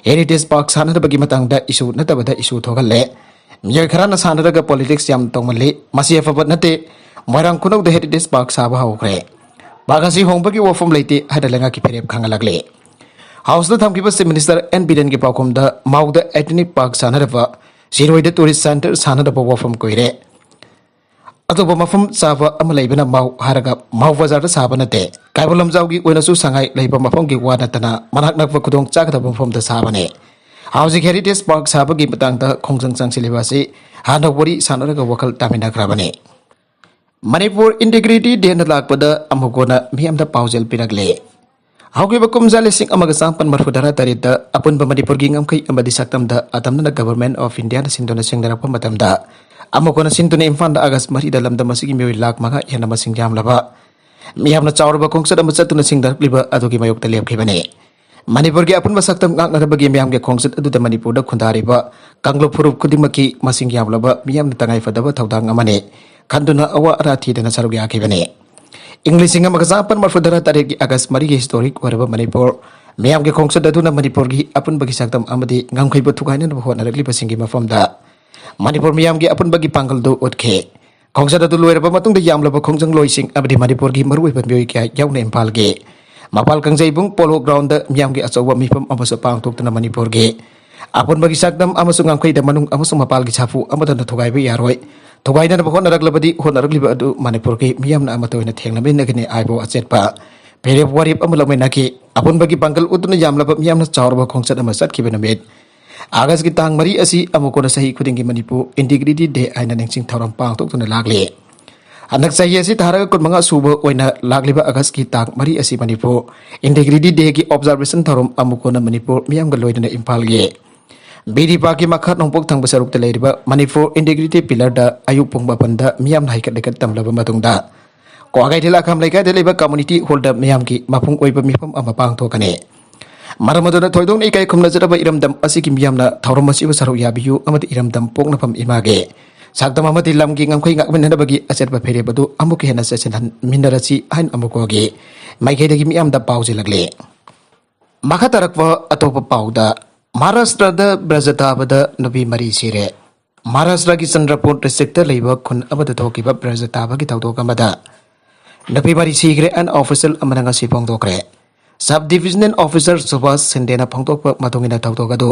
ꯍꯦꯔꯤꯇꯦꯖ ꯄꯥꯔꯛ ꯁꯥꯟꯅꯅꯕꯒꯤ ꯃꯇꯥꯡꯗ ꯏꯁꯨ ꯅꯠꯇꯕꯗ ꯏꯁꯨ ꯊꯣꯛꯍꯜꯂꯦ꯫ ꯃꯤꯑꯣꯏ ꯈꯔꯅ ꯁꯥꯟꯅꯔꯒ ꯄꯣꯂꯤꯇꯤꯛꯁ ꯌꯥꯝ ꯇꯧꯃꯜꯂꯤ꯫ ꯃꯁꯤ ꯑꯐꯕ ꯅꯠꯇꯦ꯫ ꯃꯣꯏꯔꯥꯡ ꯈꯨꯅꯧꯗ ꯍꯦꯔꯤꯇꯦꯖ ꯄꯥꯔꯛ ꯁꯥꯕ ꯍꯧꯈ꯭ꯔꯦ꯫ ꯄꯥꯔꯛ ꯑꯁꯤ ꯍꯣꯡꯕꯒꯤ ꯋꯥꯐꯝ ꯂꯩꯇꯦ ꯍꯥꯏꯅ ꯂꯩꯉꯥꯛꯀꯤ ꯐꯤꯔꯦꯞ ꯈꯪꯍꯜꯂꯛꯂꯤ꯫ ꯍꯥꯎꯁꯇ ꯊꯝꯈꯤꯕ ꯆꯤꯐ ꯃꯤꯅꯤꯁꯇꯔ ꯑꯦꯟ ꯕꯤꯔꯦꯟꯒꯤ ꯄꯥꯎꯈꯨꯝꯗ ꯃꯥꯎꯗ ꯑꯦꯊꯅꯤꯛ ꯄꯥꯔꯛ ꯁꯥꯟꯅꯔꯕ, ꯁꯤꯔꯣꯏꯗ ꯇꯨꯔꯤꯁ ꯁꯦꯟꯇꯔ ꯁꯥꯟꯅꯔꯕ ꯋꯥꯐꯝ ꯀꯨꯏꯔꯦ꯫ ꯑꯇꯣꯞꯄ ꯃꯐꯝ ꯆꯥꯕ ꯑꯃ ꯂꯩꯕꯅ ꯃꯥꯎ ꯍꯥꯏꯔꯒ ꯃꯥꯎ ꯕꯖꯥꯔꯗ ꯁꯥꯕ ꯅꯠꯇꯦ꯫ ꯀꯩꯕꯨꯜ ꯂꯝꯖꯥꯎꯒꯤ ꯑꯣꯏꯅꯁꯨ ꯁꯉꯥꯏ ꯂꯩꯕ ꯃꯐꯝꯒꯤ ꯋꯥ ꯅꯠꯇꯅ ꯃꯅꯥꯛ ꯅꯛꯄ ꯈꯨꯗꯣꯡ ꯆꯥꯒꯗꯕ ꯃꯐꯝꯗ ꯁꯥꯕꯅꯦ꯫ ꯍꯧꯖꯤꯛ ꯍꯦꯔꯤꯇꯦꯖ ꯄꯥꯔꯛ ꯁꯥꯕꯒꯤ ꯃꯇꯥꯡꯗ ꯈꯣꯡꯖꯪ ꯆꯪꯁꯤꯜꯂꯤꯕ ꯑꯁꯤ ꯍꯥꯟꯅ ꯋꯥꯔꯤ ꯁꯥꯟꯅꯔꯒ ꯋꯥꯈꯜ ꯇꯥꯃꯤꯟꯅꯈ꯭ꯔꯕꯅꯤ꯫ ꯃꯅꯤꯄꯨꯔ ꯏꯟꯇꯤꯒ꯭ꯔꯤꯇꯤ ꯗꯦꯅ ꯂꯥꯛꯄꯗ ꯑꯃꯨꯛ ꯍꯟꯅ ꯃꯤꯌꯥꯝꯗ ꯄꯥꯎꯖꯦꯜ ꯄꯤꯔꯛꯂꯦ꯫ ꯍꯧꯈꯤꯕ ꯀꯨꯝꯖꯥ ꯂꯤꯁꯤꯡ ꯑꯃꯒ ꯆꯥꯃꯥꯄꯟ ꯃꯔꯐꯨ ꯇꯔꯥ ꯇꯔꯦꯠꯇ ꯑꯄꯨꯟꯕ ꯃꯅꯤꯄꯨꯔꯒꯤ ꯉꯝꯈꯩ ꯑꯃꯗꯤ ꯁꯛꯇꯝꯗ ꯑꯇꯝꯅꯅ ꯒꯚꯔꯟꯃꯦꯟꯠ ꯑꯣꯐ ꯏꯟꯗꯤꯌꯥꯅ ꯁꯤꯟꯗꯨꯅ ꯁꯤꯡꯅꯔꯛꯄ ꯃꯇꯝꯗ ꯑꯃꯨꯛ ꯍꯟꯅ ꯁꯤꯟꯗꯨꯅ ꯏꯝꯐꯥꯜꯗ ꯑꯥꯒꯁ ꯃꯔꯤꯗ ꯂꯝꯗꯝ ꯑꯁꯤꯒꯤ ꯃꯤꯑꯣꯏ ꯂꯥꯈ ꯃꯉꯥ ꯍꯦꯟꯅ ꯃꯁꯤꯡ ꯌꯥꯝꯂꯕ ꯃꯤꯌꯥꯝꯅ ꯆꯥꯎꯔꯕ ꯈꯣꯡꯆꯠ ꯑꯃ ꯆꯠꯇꯨꯅ ꯁꯤꯡꯅꯔꯛꯂꯤꯕ ꯑꯗꯨꯒꯤ ꯃꯥꯌꯣꯛꯇ ꯂꯦꯞꯈꯤꯕꯅꯤ꯫ ꯃꯅꯤꯄꯨꯔꯒꯤ ꯑꯄꯨꯟꯕ ꯁꯛꯇꯝ ꯉꯥꯛꯅꯅꯕꯒꯤ ꯃꯤꯌꯥꯝꯒꯤ ꯈꯣꯡꯆꯠ ꯑꯗꯨꯗ ꯃꯅꯤꯄꯨꯔꯗ ꯈꯨꯟꯗꯥꯔꯤꯕ ꯀꯥꯡꯂꯨꯞ ꯐꯨꯔꯨꯞ ꯈꯨꯗꯤꯡꯃꯛꯀꯤ ꯃꯁꯤꯡ ꯌꯥꯝꯂꯕ ꯃꯤꯌꯥꯝꯅ ꯇꯉꯥꯏꯐꯗꯕ ꯊꯧꯗꯥꯡ ꯑꯃꯅꯤ ꯈꯟꯗꯨꯅ ꯑꯋꯥ ꯑꯔꯥ ꯊꯤꯗꯅ ꯁꯔꯨꯛ ꯌꯥꯈꯤꯕꯅꯤ꯫ ꯏꯪ ꯂꯤꯁꯤꯡ ꯑꯃꯒ ꯆꯥꯃꯥꯄꯟ ꯃꯔꯐꯨ ꯇꯔꯥ ꯇꯔꯦꯠꯀꯤ ꯑꯥꯒꯁ ꯃꯔꯤꯒꯤ ꯍꯤꯁꯇꯣꯔꯤꯛ ꯑꯣꯏꯔꯕ ꯃꯅꯤꯄꯨꯔ ꯃꯤꯌꯥꯝꯒꯤ ꯈꯣꯡꯆꯠ ꯑꯗꯨꯅ ꯃꯅꯤꯄꯨꯔꯒꯤ ꯑꯄꯨꯟꯕꯒꯤ ꯁꯛꯇꯝ ꯑꯃꯗꯤ ꯉꯝꯈꯩꯕꯨ ꯊꯨꯒꯥꯏꯅꯅꯕ ꯍꯣꯠꯅꯔꯛꯂꯤꯕꯁꯤꯡꯒꯤ ꯃꯐꯝꯗ ꯃꯅꯤꯄꯨꯔ ꯃꯤꯌꯥꯝꯒꯤ ꯑꯄꯨꯟꯕꯒꯤ ꯄꯥꯡꯒꯜꯗꯨ ꯎꯠꯈꯤ꯫ ꯈꯣꯡꯆꯠ ꯑꯗꯨ ꯂꯣꯏꯔꯕ ꯃꯇꯨꯡꯗ ꯌꯥꯝꯂꯕ ꯈꯣꯡꯖꯪꯂꯣꯏꯁꯤꯡ ꯑꯃꯗꯤ ꯃꯅꯤꯄꯨꯔꯒꯤ ꯃꯔꯨꯑꯣꯏꯕ ꯃꯤꯑꯣꯏ ꯀꯌꯥ ꯌꯥꯎꯅ ꯏꯝꯐꯥꯜꯒꯤ ꯃꯄꯥꯜ ꯀꯥꯡꯖꯩꯕꯨꯡ ꯄꯣꯂꯣ ꯒ꯭ꯔꯥꯎꯟꯗ ꯃꯤꯌꯥꯝꯒꯤ ꯑꯆꯧꯕ ꯃꯤꯐꯝ ꯑꯃꯁꯨ ꯄꯥꯡꯊꯣꯛꯇꯨꯅ ꯃꯅꯤꯄꯨꯔꯒꯤ ꯑꯄꯨꯟꯕꯒꯤ ꯁꯛꯇꯝ ꯑꯃꯁꯨꯡ ꯉꯝꯈꯩꯗ ꯃꯅꯨꯡ ꯑꯃꯁꯨꯡ ꯃꯄꯥꯟꯒꯤ ꯁꯥꯐꯨ ꯑꯃꯠꯇꯅ ꯊꯨꯒꯥꯏꯕ ꯌꯥꯔꯣꯏ꯫ ꯊꯨꯒꯥꯏꯅꯅꯕ ꯍꯣꯠꯅꯔꯛꯂꯕꯗꯤ ꯍꯣꯠꯅꯔꯛꯂꯤꯕ ꯑꯗꯨ ꯃꯅꯤꯄꯨꯔꯒꯤ ꯃꯤꯌꯥꯝꯅ ꯑꯃꯠꯇ ꯑꯣꯏꯅ ꯊꯦꯡꯅꯃꯤꯟꯅꯒꯅꯤ ꯍꯥꯏꯕ ꯑꯆꯦꯠꯄ ꯐꯤꯔꯦꯞ ꯋꯥꯔꯦꯞ ꯑꯃ ꯂꯧꯃꯤꯟꯅꯈꯤ꯫ ꯑꯄꯨꯟꯕꯒꯤ ꯄꯥꯡꯒꯜ ꯎꯠꯇꯨꯅ ꯌꯥꯝꯂꯕ ꯃꯤꯌꯥꯝꯅ ꯆꯥꯎꯔꯕ ꯈꯣꯡꯆꯠ ꯑꯃ ꯆꯠꯈꯤꯕ ꯅꯨꯃꯤꯠ ꯑꯥꯒꯁꯀꯤ ꯇꯥꯡ ꯃꯔꯤ ꯑꯁꯤ ꯑꯃꯨꯛ ꯀꯣꯟꯅ ꯆꯍꯤ ꯈꯨꯗꯤꯡꯒꯤ ꯃꯅꯤꯄꯨꯔ ꯏꯟꯇꯤꯒ꯭ꯔꯤꯇꯤ ꯗꯦ ꯍꯥꯏꯅ ꯅꯤꯡꯁꯤꯡ ꯊꯧꯔꯝ ꯄꯥꯡꯊꯣꯛꯇꯨꯅ ꯂꯥꯛꯂꯤ꯫ ꯍꯟꯗꯛ ꯆꯍꯤ ꯑꯁꯤ ꯊꯥꯔꯒ ꯀꯨꯟꯃꯉꯥ ꯁꯨꯕ ꯑꯣꯏꯅ ꯂꯥꯛꯂꯤꯕ ꯑꯥꯒꯁꯀꯤ ꯇꯥꯡ ꯃꯔꯤ ꯑꯁꯤ ꯃꯅꯤꯄꯨꯔ ꯏꯟꯇꯤꯒ꯭ꯔꯤꯇꯤ ꯗꯦꯒꯤ ꯑꯣꯕꯖꯥꯔꯕꯦꯁꯟ ꯊꯧꯔꯝ ꯑꯃꯨꯛ ꯀꯣꯟꯅ ꯃꯅꯤꯄꯨꯔ ꯃꯤꯌꯥꯝꯒ ꯂꯣꯏꯅꯅ ꯏꯝꯐꯥꯜꯒꯤ ꯕꯤꯗꯤ ꯄꯥꯛꯀꯤ ꯃꯈꯥ ꯅꯣꯡꯄꯣꯛ ꯊꯪꯕ ꯁꯔꯨꯛꯇ ꯂꯩꯔꯤꯕ ꯃꯅꯤꯄꯨꯔ ꯏꯟꯇꯤꯒ꯭ꯔꯤꯇꯤ ꯄꯤꯂꯔꯗ ꯑꯌꯨꯛ ꯄꯨꯡ ꯃꯥꯄꯟꯗ ꯃꯤꯌꯥꯝꯅ ꯍꯩꯀꯠ ꯂꯩꯀꯠ ꯇꯝꯂꯕ ꯃꯇꯨꯡꯗ ꯀ꯭ꯋꯥꯀꯩꯊꯦꯜ ꯑꯈꯥꯝ ꯂꯩꯀꯥꯏꯗ ꯂꯩꯕ ꯀꯝꯃꯨꯅꯤꯇꯤ ꯍꯣꯜꯗ ꯃꯤꯌꯥꯝꯒꯤ ꯃꯄꯨꯡ ꯑꯣꯏꯕ ꯃꯤꯐꯝ ꯑꯃ ꯄꯥꯡꯊꯣꯛꯀꯅꯤ꯫ ꯃꯔꯝ ꯑꯗꯨꯅ ꯊꯣꯏꯗꯣꯛꯅ ꯏꯀꯥꯏ ꯈꯨꯝꯅꯖꯔꯕ ꯏꯔꯝꯗꯝ ꯑꯁꯤꯒꯤ ꯃꯤꯌꯥꯝꯅ ꯊꯧꯔꯝ ꯑꯁꯤꯕꯨ ꯁꯔꯨꯛ ꯌꯥꯕꯤꯌꯨ ꯑꯃꯗꯤ ꯏꯔꯝꯗꯝ ꯄꯣꯛꯅꯐꯝ ꯏꯃꯥꯒꯤ ꯁꯛꯇꯝ ꯑꯃꯗꯤ ꯂꯝꯒꯤ ꯉꯝꯈꯩ ꯉꯥꯛꯃꯤꯟꯅꯅꯕꯒꯤ ꯑꯆꯦꯠꯄ ꯐꯤꯔꯦꯞ ꯑꯗꯨ ꯑꯃꯨꯛꯀ ꯍꯦꯟꯅ ꯆꯦꯠꯁꯤꯟꯍꯟꯃꯤꯟꯅꯔꯁꯤ ꯍꯥꯏꯅ ꯑꯃꯨꯛ ꯀꯣꯒꯤ ꯃꯥꯏꯀꯩꯗꯒꯤ ꯃꯤꯌꯥꯝꯗ ꯄꯥꯎꯖꯤꯜꯂꯛꯂꯤ꯫ ꯃꯈꯥ ꯇꯥꯔꯛꯄ ꯑꯇꯣꯞꯄ ꯄꯥꯎꯗ, ꯃꯍꯥꯔꯥꯁꯇ꯭ꯔꯗ ꯕ꯭ꯔꯖ ꯇꯥꯕꯗ ꯅꯨꯄꯤ ꯃꯔꯤ ꯁꯤꯔꯦ꯫ ꯃꯍꯥꯔꯥꯁꯇ꯭ꯔꯒꯤ ꯆꯟꯗ꯭ꯔꯄꯨꯔ ꯗꯤꯁꯇ꯭ꯔꯤꯛꯇ ꯂꯩꯕ ꯈꯨꯟ ꯑꯃꯗ ꯊꯣꯛꯈꯤꯕ ꯕ꯭ꯔꯖ ꯇꯥꯕꯒꯤ ꯊꯧꯗꯣꯛ ꯑꯃꯗ ꯅꯨꯄꯤ ꯃꯔꯤ ꯁꯤꯈ꯭ꯔꯦ ꯑꯅ ꯑꯣꯐꯤꯁꯤꯌꯦꯜ ꯑꯃꯅ ꯉꯁꯤ ꯐꯣꯡꯗꯣꯛꯈ꯭ꯔꯦ꯫ ꯁꯕ ꯗꯤꯕꯤꯖꯅꯦꯜ ꯑꯣꯐꯤꯁꯥꯔ ꯁꯨꯕꯥꯁ ꯁꯤꯟꯗꯦꯅ ꯐꯣꯡꯗꯣꯛꯄ ꯃꯇꯨꯡ ꯏꯟꯅ ꯊꯧꯗꯣꯛ ꯑꯗꯨ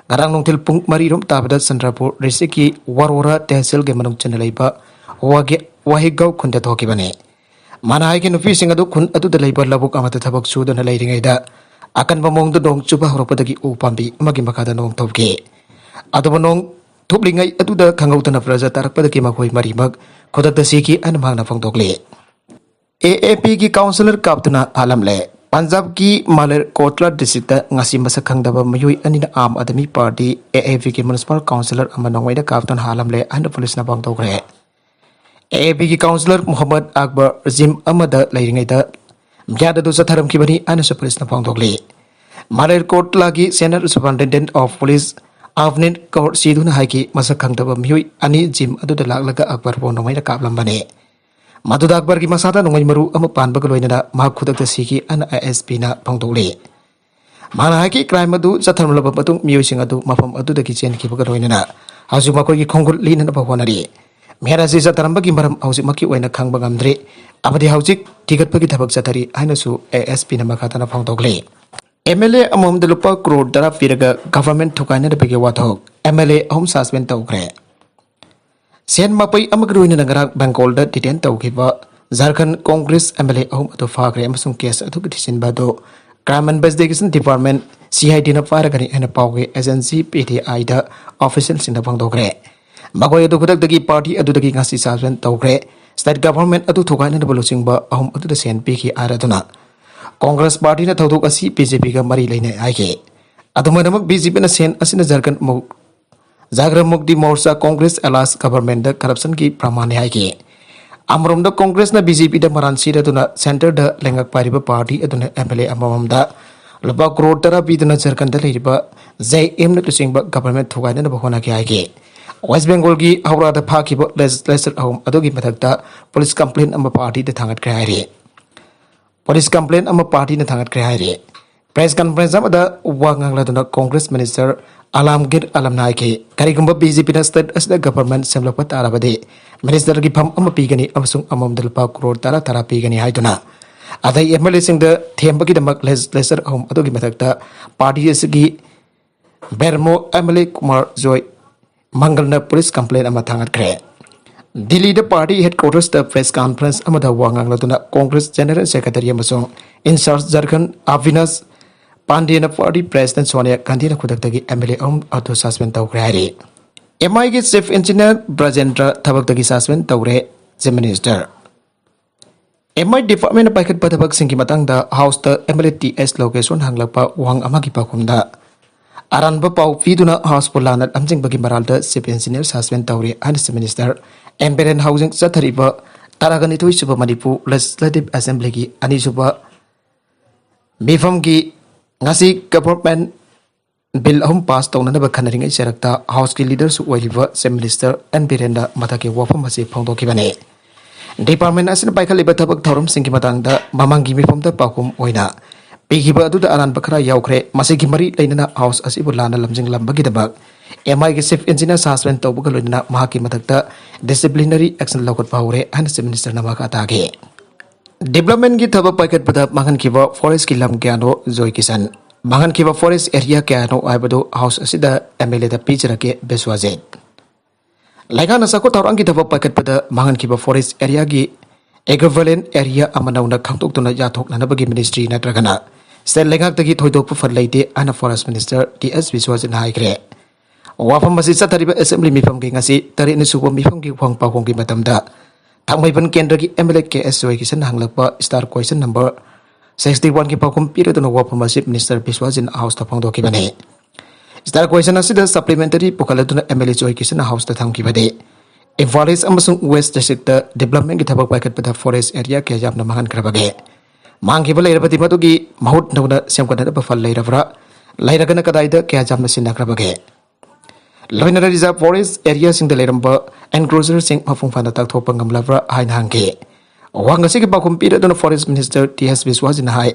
ꯉꯔꯥꯡ ꯅꯨꯡꯊꯤꯜ ꯄꯨꯡ ꯃꯔꯤ ꯔꯣꯝ ꯇꯥꯕꯗ ꯆꯟꯗ꯭ꯔꯄꯨꯔ ꯗꯤꯁꯇ꯭ꯔꯤꯛꯀꯤ ꯋꯥꯔꯣꯔꯥ ꯇꯦꯍꯁꯤꯜꯒꯤ ꯃꯅꯨꯡ ꯆꯟꯅ ꯂꯩꯕ ꯋꯥꯒꯦ-, ꯋꯥꯍꯤꯒꯧ ꯈꯨꯟꯗ ꯊꯣꯛꯈꯤꯕꯅꯤ꯫ ꯃꯅꯥꯏꯒꯤ ꯅꯨꯄꯤꯁꯤꯡ ꯑꯗꯨ ꯈꯨꯟ ꯑꯗꯨꯗ ꯂꯩꯕ ꯂꯧꯕꯨꯛ ꯑꯃꯗ ꯊꯕꯛ ꯁꯨꯗꯨꯅ ꯂꯩꯔꯤꯉꯩꯗ ꯑꯀꯟꯕ ꯃꯑꯣꯡꯗ ꯅꯣꯡ ꯆꯨꯕ ꯍꯧꯔꯛꯄꯗꯒꯤ ꯎ ꯄꯥꯝꯕꯤ ꯑꯃꯒꯤ ꯃꯈꯥꯗ ꯅꯣꯡ ꯊꯨꯞꯈꯤ꯫ ꯑꯗꯨꯕꯨ ꯅꯣꯡ ꯊꯨꯞꯂꯤꯉꯩ ꯑꯗꯨꯗ ꯈꯪꯍꯧꯗꯅ ꯕ꯭ꯔꯖ ꯇꯥꯔꯛꯄꯗꯒꯤ ꯃꯈꯣꯏ ꯃꯔꯤꯃꯛ ꯈꯨꯗꯛꯇ ꯁꯤꯈꯤ ꯍꯥꯏꯅ ꯃꯍꯥꯛꯅ ꯐꯣꯡꯗꯣꯛꯂꯤ꯫ ꯑꯦ ꯑꯦ ꯄꯤꯒꯤ ꯀꯥꯎꯟꯁꯤꯂꯔ ꯀꯥꯞꯇꯨꯅ ꯍꯥꯠꯂꯝꯂꯦ꯫ ꯄꯟꯖꯥꯕꯀꯤ ꯃꯥꯂꯦꯔꯀꯣꯠꯂꯥ ꯗꯤꯁꯇ꯭ꯔꯤꯛꯇ ꯉꯁꯤ ꯃꯁꯛ ꯈꯪꯗꯕ ꯃꯤꯑꯣꯏ ꯑꯅꯤꯅ ꯑꯥꯝ ꯑꯥꯗꯃꯤ ꯄꯥꯔꯇꯤ, ꯑꯦ ꯑꯦ ꯄꯤꯒꯤ ꯃ꯭ꯌꯨꯅꯤꯁꯤꯄꯥꯜ ꯀꯥꯎꯟꯁꯤꯂꯔ ꯑꯃ ꯅꯣꯡꯃꯩꯅ ꯀꯥꯞꯇꯨꯅ ꯍꯥꯠꯂꯝꯂꯦ ꯍꯥꯏꯅ ꯄꯨꯂꯤꯁꯅ ꯐꯣꯡꯗꯣꯛꯈ꯭ꯔꯦ꯫ ꯑꯦ ꯑꯦ ꯄꯤꯒꯤ ꯀꯥꯎꯟꯁꯤꯂꯔ ꯃꯨꯍꯝꯃꯗ ꯑꯛꯕꯔ ꯖꯤꯝ ꯑꯃꯗ ꯂꯩꯔꯤꯉꯩꯗ ꯃꯤꯌꯥꯗ ꯑꯗꯨ ꯆꯠꯊꯔꯝꯈꯤꯕꯅꯤ ꯍꯥꯏꯅꯁꯨ ꯄꯨꯂꯤꯁꯅ ꯐꯣꯡꯗꯣꯛꯂꯤ꯫ ꯃꯥꯂꯦꯔꯀꯣꯠꯂꯥꯒꯤ ꯁꯦꯅꯤꯌꯔ ꯁꯨꯄꯔꯤꯟꯇꯦꯟꯗꯦꯟꯠ ꯑꯣꯐ ꯄꯨꯂꯤꯁ ꯑꯚꯅꯤꯟ ꯀꯧꯔ ꯁꯤꯗꯨꯅ ꯍꯥꯏꯈꯤ, ꯃꯁꯛ ꯈꯪꯗꯕ ꯃꯤꯑꯣꯏ ꯑꯅꯤ ꯖꯤꯝ ꯑꯗꯨꯗ ꯂꯥꯛꯂꯒ ꯑꯛꯕꯔꯕꯨ ꯅꯣꯡꯃꯩꯅ ꯀꯥꯞꯂꯝꯕꯅꯤ꯫ ꯃꯗꯨꯗ ꯑꯛꯕꯔꯒꯤ ꯃꯁꯥꯗ ꯅꯣꯡꯃꯩ ꯃꯔꯨ ꯑꯃ ꯄꯥꯟꯕꯒ ꯂꯣꯏꯅꯅ ꯃꯍꯥꯛ ꯈꯨꯗꯛꯇ ꯁꯤꯈꯤ ꯍꯥꯏꯅ ꯑꯦ ꯑꯦꯁ ꯄꯤꯅ ꯐꯣꯡꯗꯣꯛꯂꯤ꯫ ꯃꯍꯥꯛꯅ ꯍꯥꯏꯈꯤ, ꯀ꯭ꯔꯥꯏꯝ ꯑꯗꯨ ꯆꯠꯊꯔꯝꯂꯕ ꯃꯇꯨꯡ ꯃꯤꯑꯣꯏꯁꯤꯡ ꯑꯗꯨ ꯃꯐꯝ ꯑꯗꯨꯗꯒꯤ ꯆꯦꯟꯈꯤꯕꯒ ꯂꯣꯏꯅꯅ ꯍꯧꯖꯤꯛ ꯃꯈꯣꯏꯒꯤ ꯈꯣꯡꯒꯨꯜ ꯂꯤꯅꯅꯕ ꯍꯣꯠꯅꯔꯤ꯫ ꯃꯦꯔ ꯑꯁꯤ ꯆꯠꯊꯔꯝꯕꯒꯤ ꯃꯔꯝ ꯍꯧꯖꯤꯛꯃꯛꯀꯤ ꯑꯣꯏꯅ ꯈꯪꯕ ꯉꯝꯗ꯭ꯔꯤ ꯑꯃꯗꯤ ꯍꯧꯖꯤꯛ ꯊꯤꯒꯠꯄꯒꯤ ꯊꯕꯛ ꯆꯠꯊꯔꯤ ꯍꯥꯏꯅꯁꯨ ꯑꯦ ꯑꯦꯁ ꯄꯤꯅ ꯃꯈꯥ ꯇꯥꯅ ꯐꯣꯡꯗꯣꯛꯂꯤ꯫ ꯑꯦꯝ ꯑꯦꯜ ꯑꯦ ꯑꯃꯃꯝꯗ ꯂꯨꯄꯥ ꯀ꯭ꯔꯣꯔ ꯇꯔꯥ ꯄꯤꯔꯒ ꯒꯚꯔꯟꯃꯦꯟꯠ ꯊꯨꯒꯥꯏꯅꯅꯕꯒꯤ ꯋꯥꯊꯣꯛ, ꯑꯦꯝ ꯑꯦꯜ ꯑꯦ ꯑꯍꯨꯝ ꯁꯁꯄꯦꯟ ꯇꯧꯈ꯭ꯔꯦ꯫ ꯁꯦꯟ ꯃꯄꯩ ꯑꯃꯒ ꯂꯣꯏꯅꯅ ꯉꯔꯥꯡ ꯕꯦꯡꯒꯣꯜꯗ ꯗꯤꯇꯦꯟ ꯇꯧꯈꯤꯕ ꯖꯥꯔꯈꯟ ꯀꯣꯡꯒ꯭ꯔꯦꯁ ꯑꯦꯝ ꯑꯦꯜ ꯑꯦ ꯑꯍꯨꯝ ꯑꯗꯨ ꯐꯥꯈ꯭ꯔꯦ ꯑꯃꯁꯨꯡ ꯀꯦꯁ ꯑꯗꯨꯒꯤ ꯊꯤꯖꯤꯟꯕ ꯑꯗꯨ Crime Investigation Department, C I D ꯅ ꯄꯥꯏꯔꯒꯅꯤ ꯍꯥꯏꯅ ꯄꯥꯎꯒꯤ ꯑꯦꯖꯦꯟꯁꯤ P T I ꯗ ꯑꯣꯐꯤꯁꯤꯌꯦꯜꯁꯤꯡꯅ ꯐꯣꯡꯗꯣꯛꯈ꯭ꯔꯦ꯫ ꯃꯈꯣꯏ ꯑꯗꯨ ꯈꯨꯗꯛꯇꯒꯤ ꯄꯥꯔꯇꯤ ꯑꯗꯨꯗꯒꯤ ꯉꯁꯤ ꯁꯁꯄꯦꯟ ꯇꯧꯈ꯭ꯔꯦ꯫ ꯁ꯭ꯇꯦꯠ ꯒꯚꯔꯟꯃꯦꯟꯠ ꯑꯗꯨ ꯊꯨꯒꯥꯏꯅꯅꯕ ꯂꯨꯆꯤꯡꯕ ꯑꯍꯨꯝ ꯑꯗꯨꯗ ꯁꯦꯟ ꯄꯤꯈꯤ ꯍꯥꯏꯔꯗꯨꯅ ꯀꯣꯡꯒ꯭ꯔꯦꯁ ꯄꯥꯔꯇꯤꯅ ꯊꯧꯗꯣꯛ ꯑꯁꯤ ꯕꯤ ꯖꯦ ꯄꯤꯒ ꯃꯔꯤ ꯂꯩꯅꯩ ꯍꯥꯏꯈꯤ꯫ ꯑꯗꯨꯃꯥꯏꯅꯃꯛ ꯕꯤ ꯖꯦ ꯄꯤꯅ ꯁꯦꯟ ꯑꯁꯤꯅ ꯖꯥꯔꯈꯟ ꯃꯨꯛ-, ꯖꯥꯒ꯭ꯔ ꯃꯨꯛꯇꯤ ꯃꯣꯔꯆꯥ ꯀꯣꯡꯒ꯭ꯔꯦꯁ ꯑꯦꯂꯥꯏꯟꯁ ꯒꯚꯔꯟꯃꯦꯟꯠꯇ ꯀꯔꯞꯁꯟꯒꯤ ꯄ꯭ꯔꯃꯥꯟꯅꯤ ꯍꯥꯏꯈꯤ꯫ ꯑꯃꯔꯣꯝꯗ ꯀꯣꯡꯒ꯭ꯔꯦꯁꯅ ꯕꯤ ꯖꯦ ꯄꯤꯗ ꯃꯔꯥꯟ ꯁꯤꯔꯗꯨꯅ ꯁꯦꯟꯇꯔꯗ ꯂꯩꯉꯥꯛ ꯄꯥꯏꯔꯤꯕ ꯄꯥꯔꯇꯤ ꯑꯗꯨꯅ ꯑꯦꯝ ꯑꯦꯜ ꯑꯦ ꯑꯃꯃꯝꯗ ꯂꯨꯄꯥ ꯀ꯭ꯔꯣꯔ ꯇꯔꯥ ꯄꯤꯗꯨꯅ ꯖꯥꯔꯈꯟꯗ ꯂꯩꯔꯤꯕ ꯖꯦ ꯑꯦꯝꯅ ꯂꯨꯆꯤꯡꯕ ꯒꯚꯔꯟꯃꯦꯟꯠ ꯊꯨꯒꯥꯏꯅꯅꯕ ꯍꯣꯠꯅꯈꯤ ꯍꯥꯏꯈꯤ꯫ ꯋꯦꯁ ꯕꯦꯡꯒꯣꯜꯒꯤ ꯍꯧꯔꯥꯗ ꯐꯥꯈꯤꯕ ꯂꯦꯖꯤꯁꯂꯦꯆꯔ ꯑꯍꯨꯝ ꯑꯗꯨꯒꯤ ꯃꯊꯛꯇ ꯄꯨꯂꯤꯁ ꯀꯝꯄ꯭ꯂꯦꯟ ꯑꯃ ꯄꯥꯔꯇꯤꯗ ꯊꯥꯡꯒꯠꯈ꯭ꯔꯦ ꯍꯥꯏꯔꯤ꯫ ꯄꯨꯂꯤꯁ ꯀꯝꯄ꯭ꯂꯦꯟ ꯑꯃ ꯄꯥꯔꯇꯤꯅ ꯊꯥꯡꯒꯠꯈ꯭ꯔꯦ ꯍꯥꯏꯔꯤ꯫ ꯄ꯭ꯔꯦꯁ ꯀꯟꯐꯔꯦꯟꯁ ꯑꯃꯗ ꯋꯥ ꯉꯥꯡꯂꯗꯨꯅ ꯀꯣꯡꯒ꯭ꯔꯦꯁ ꯃꯤꯅꯤꯁꯇꯔ ꯑꯂꯥꯝꯒꯤꯔ ꯑꯂꯝꯅ ꯍꯥꯏꯈꯤ, ꯀꯔꯤꯒꯨꯝꯕ ꯕꯤ ꯖꯦ ꯄꯤꯅ ꯁ꯭ꯇꯦꯠ ꯑꯁꯤꯗ ꯒꯚꯔꯟꯃꯦꯟꯠ ꯁꯦꯝꯂꯛꯄ ꯇꯥꯔꯕꯗꯤ ꯃꯤꯅꯤꯁꯇꯔꯒꯤ ꯐꯝ ꯑꯃ ꯄꯤꯒꯅꯤ ꯑꯃꯁꯨꯡ ꯑꯃꯃꯝꯗ ꯂꯨꯄꯥ ꯀ꯭ꯔꯣꯔ ꯇꯔꯥ ꯇꯔꯥ ꯄꯤꯒꯅꯤ ꯍꯥꯏꯗꯨꯅ ꯑꯇꯩ ꯑꯦꯝ ꯑꯦꯜ ꯑꯦꯁꯤꯡꯗ ꯊꯦꯝꯕꯒꯤꯗꯃꯛ ꯂꯦꯖꯤꯁꯂꯦꯆꯔ ꯑꯍꯨꯝ ꯑꯗꯨꯒꯤ ꯃꯊꯛꯇ ꯄꯥꯔꯇꯤ ꯑꯁꯤꯒꯤ Bermo M L A Kumar Jai ꯃꯪꯒꯜꯅ ꯄꯨꯂꯤꯁ ꯀꯝꯄ꯭ꯂꯦꯟ ꯑꯃ ꯊꯥꯡꯒꯠꯈ꯭ꯔꯦ꯫ ꯗꯤꯜꯂꯤꯗ ꯄꯥꯔꯇꯤ ꯍꯦꯗꯀ꯭ꯋꯥꯇꯔꯁꯇ ꯄ꯭ꯔꯦꯁ ꯀꯟꯐꯔꯦꯟꯁ ꯑꯃꯗ ꯋꯥ ꯉꯥꯡꯂꯗꯨꯅ ꯀꯣꯡꯒ꯭ꯔꯦꯁ ꯖꯦꯅꯔꯦꯜ ꯁꯦꯀ꯭ꯔꯦꯇꯔꯤ ꯑꯃꯁꯨꯡ ꯏꯟꯆꯥꯔꯖ ꯖꯥꯔꯈꯟ ꯑꯕꯤꯅꯥꯁ ꯄꯥꯟꯗꯦꯅ ꯄꯥꯔꯇꯤ ꯄ꯭ꯔꯦꯁꯤꯗꯦꯟꯠ ꯁꯣꯅꯤꯌꯥ ꯒꯥꯟꯙꯤꯅ ꯈꯨꯗꯛꯇꯒꯤ ꯑꯦꯝ ꯑꯦꯜ ꯑꯦ ꯑꯍꯨꯝ ꯑꯗꯨ ꯁꯁꯄꯦꯟ ꯇꯧꯈ꯭ꯔꯦ ꯍꯥꯏꯔꯤ꯫ ꯑꯦꯝ ꯑꯥꯏꯒꯤ ꯆꯤꯐ ꯏꯟꯖꯤꯅꯤꯌꯔ ꯕ꯭ꯔꯖꯦꯟꯗ꯭ꯔ ꯊꯕꯛꯇꯒꯤ ꯁꯁꯄꯦꯟ ꯇꯧꯔꯦ, ꯆꯤꯐ ꯃꯤꯅꯤꯁꯇꯔ꯫ ꯑꯦꯝ ꯑꯥꯏ ꯗꯤꯄꯥꯔꯠꯃꯦꯟꯅ ꯄꯥꯏꯈꯠꯄ ꯊꯕꯛꯁꯤꯡꯒꯤ ꯃꯇꯥꯡꯗ ꯍꯥꯎꯁꯇ ꯑꯦꯝ ꯑꯦꯜ ꯑꯦ ꯇꯤ ꯑꯦꯁ ꯂꯣꯀꯦꯁꯣꯟ ꯍꯪꯂꯛꯄ ꯋꯥꯍꯪ ꯑꯃꯒꯤ ꯄꯥꯎꯈꯨꯝꯗ ꯑꯔꯥꯟꯕ ꯄꯥꯎ ꯄꯤꯗꯨꯅ ꯍꯥꯎꯁꯄꯨ ꯂꯥꯟꯅ ꯂꯝꯖꯤꯡꯕꯒꯤ ꯃꯔꯥꯜꯗ ꯆꯤꯐ ꯏꯟꯖꯤꯅꯤꯌꯔ ꯁꯁꯄꯦꯟ ꯇꯧꯔꯦ ꯍꯥꯏꯅ ꯆꯤꯐ ꯃꯤꯅꯤꯁꯇꯔ ꯑꯦꯝ ꯕꯤꯔꯦꯟ ꯍꯧꯖꯤꯛ ꯆꯠꯊꯔꯤꯕ ꯇꯔꯥꯒ ꯅꯤꯊꯣꯏ ꯁꯨꯕ ꯃꯅꯤꯄꯨꯔ ꯂꯦꯖꯤꯁꯂꯦꯇꯤꯚ ꯑꯦꯁꯦꯝꯕ꯭ꯂꯤꯒꯤ ꯑꯅꯤꯁꯨꯕ ꯃꯤꯐꯝꯒꯤ ꯉꯁꯤ ꯒꯚꯔꯟꯃꯦꯟꯠ ꯕꯤꯜ ꯑꯍꯨꯝ ꯄꯥꯁ ꯇꯧꯅꯅꯕ ꯈꯟꯅꯔꯤꯉꯩ ꯆꯔꯛꯇ ꯍꯥꯎꯁꯀꯤ ꯂꯤꯗꯔꯁꯨ ꯑꯣꯏꯔꯤꯕ ꯆꯤꯐ ꯃꯤꯅꯤꯁꯇꯔ ꯑꯦꯟ ꯕꯤꯔꯦꯟꯅ ꯃꯊꯛꯀꯤ ꯋꯥꯐꯝ ꯑꯁꯤ ꯐꯣꯡꯗꯣꯛꯈꯤꯕꯅꯤ꯫ ꯗꯤꯄꯥꯔꯠꯃꯦꯟꯠ ꯑꯁꯤꯅ ꯄꯥꯏꯈꯠꯂꯤꯕ ꯊꯕꯛ ꯊꯧꯔꯝꯁꯤꯡꯒꯤ ꯃꯇꯥꯡꯗ ꯃꯃꯥꯡꯒꯤ ꯃꯤꯐꯝꯗ ꯄꯥꯎꯈꯨꯝ ꯑꯣꯏꯅ ꯄꯤꯈꯤꯕ ꯑꯗꯨꯗ ꯑꯔꯥꯟꯕ ꯈꯔ ꯌꯥꯎꯈ꯭ꯔꯦ꯫ ꯃꯁꯤꯒꯤ ꯃꯔꯤ ꯂꯩꯅꯅ ꯍꯥꯎꯁ ꯑꯁꯤꯕꯨ ꯂꯥꯟꯅ ꯂꯝꯖꯤꯡꯂꯝꯕꯒꯤꯗꯃꯛ ꯑꯦꯝ ꯑꯥꯏꯒꯤ ꯆꯤꯐ ꯏꯟꯖꯤꯅꯤꯌꯔ ꯁꯁꯄꯦꯟ ꯇꯧꯕꯒ ꯂꯣꯏꯅꯅ ꯃꯍꯥꯛꯀꯤ ꯃꯊꯛꯇ ꯗꯤꯁꯤꯄ꯭ꯂꯤꯅꯔꯤ ꯑꯦꯛꯁꯟ ꯂꯧꯈꯠꯄ ꯍꯧꯔꯦ ꯍꯥꯏꯅ ꯆꯤꯐ ꯃꯤꯅꯤꯁꯇꯔꯅ ꯃꯈꯥ ꯇꯥꯈꯤ꯫ Developmentꯀꯤ ꯊꯕꯛ ꯄꯥꯏꯈꯠꯄꯗ ꯃꯥꯡꯍꯟꯈꯤꯕ forestꯀꯤ ꯂꯝ ꯀꯌꯥꯅꯣ? ꯖꯣꯏ ꯀꯤꯁꯟ꯫ ꯃꯥꯡꯍꯟꯈꯤꯕ forest area ꯀꯌꯥꯅꯣ ꯍꯥꯏꯕꯗꯨ House ꯑꯁꯤꯗ MLAꯗ ꯄꯤꯖꯔꯛꯀꯦ, ꯕꯤꯁ꯭ꯋꯥꯖꯤꯠ꯫ ꯂꯩꯉꯥꯛꯅ ꯆꯥꯎꯈꯠ ꯊꯧꯔꯥꯡꯒꯤ ꯊꯕꯛ ꯄꯥꯏꯈꯠꯄꯗ ꯃꯥꯡꯍꯟꯈꯤꯕ forest areaꯒꯤ equivalent area ꯑꯃ ꯅꯧꯅ ꯈꯪꯗꯣꯛꯇꯨꯅ ꯌꯥꯊꯣꯛꯅꯅꯕꯒꯤ ministry ꯅꯠꯇ꯭ꯔꯒꯅ state ꯂꯩꯉꯥꯛꯇꯒꯤ ꯊꯣꯏꯗꯣꯛꯄ ꯐꯟ ꯂꯩꯇꯦ ꯍꯥꯏꯅ Forest Minister ꯇꯤ ꯑꯦꯁ ꯕꯤꯁ꯭ꯋꯥꯖꯤꯠꯅ ꯍꯥꯏꯈ꯭ꯔꯦ꯫ ꯋꯥꯐꯝ ꯑꯁꯤ ꯆꯠꯊꯔꯤꯕ assembly ꯃꯤꯐꯝꯒꯤ ꯉꯁꯤ ꯇꯔꯦꯠꯅꯤ ꯁꯨꯕ ꯃꯤꯐꯝꯒꯤ ꯋꯥꯍꯪ ꯄꯥꯎꯈꯨꯝꯒꯤ ꯃꯇꯝꯗ ꯊꯥꯡꯃꯩꯕꯟ ꯀꯦꯟꯗ꯭ꯔꯒꯤ MLA ꯀꯦ ꯑꯦꯁ ꯖꯣꯏ ꯀꯤꯁꯟꯅ ꯍꯪꯂꯛꯄ star question number sixty oneꯒꯤ ꯄꯥꯎꯈꯨꯝ ꯄꯤꯔꯗꯨꯅ ꯋꯥꯐꯝ ꯑꯁꯤ Minister ꯕꯤꯁ꯭ꯋꯥꯖꯤꯠꯅ Houseꯇ ꯐꯣꯡꯗꯣꯛꯈꯤꯕꯅꯤ꯫ Star question ꯑꯁꯤꯗ supplementary ꯄꯨꯈꯠꯂꯗꯨꯅ MLA ꯖꯣꯏ ꯀꯤꯁꯟꯅ Houseꯇ ꯊꯝꯈꯤꯕꯗꯤ, ꯏꯝꯐꯥꯜ East ꯑꯃꯁꯨꯡ West Districtꯇ developmentꯀꯤ ꯊꯕꯛ ꯄꯥꯏꯈꯠꯄꯗ forest area ꯀꯌꯥ ꯌꯥꯝꯅ ꯃꯥꯡꯍꯟꯈ꯭ꯔꯕꯒꯦ? ꯃꯥꯡꯈꯤꯕ ꯂꯩꯔꯕꯗꯤ ꯃꯗꯨꯒꯤ ꯃꯍꯨꯠ ꯅꯧꯅ ꯁꯦꯝꯒꯠꯅꯅꯕ ꯐꯟ ꯂꯩꯔꯕ꯭ꯔꯥ? ꯂꯩꯔꯒꯅ ꯀꯗꯥꯏꯗ ꯀꯌꯥ ꯌꯥꯝꯅ ꯁꯤꯟꯅꯈ꯭ꯔꯕꯒꯦ? ꯂꯣꯏꯅꯅ reserve forest areaꯁꯤꯡꯗ ꯂꯩꯔꯝꯕ encroacherꯁꯤꯡ ꯃꯄꯨꯡ ꯐꯥꯅ ꯇꯥꯛꯊꯣꯛꯄ ꯉꯝꯂꯕ꯭ꯔꯥ ꯍꯥꯏꯅ ꯍꯪꯈꯤ꯫ ꯋꯥꯍꯪ ꯑꯁꯤꯒꯤ ꯄꯥꯎꯈꯨꯝ ꯄꯤꯔꯗꯨꯅ Forest Minister ꯇꯤ ꯑꯦꯁ ꯕꯤꯁ꯭ꯋꯥꯖꯤꯠꯅ ꯍꯥꯏ,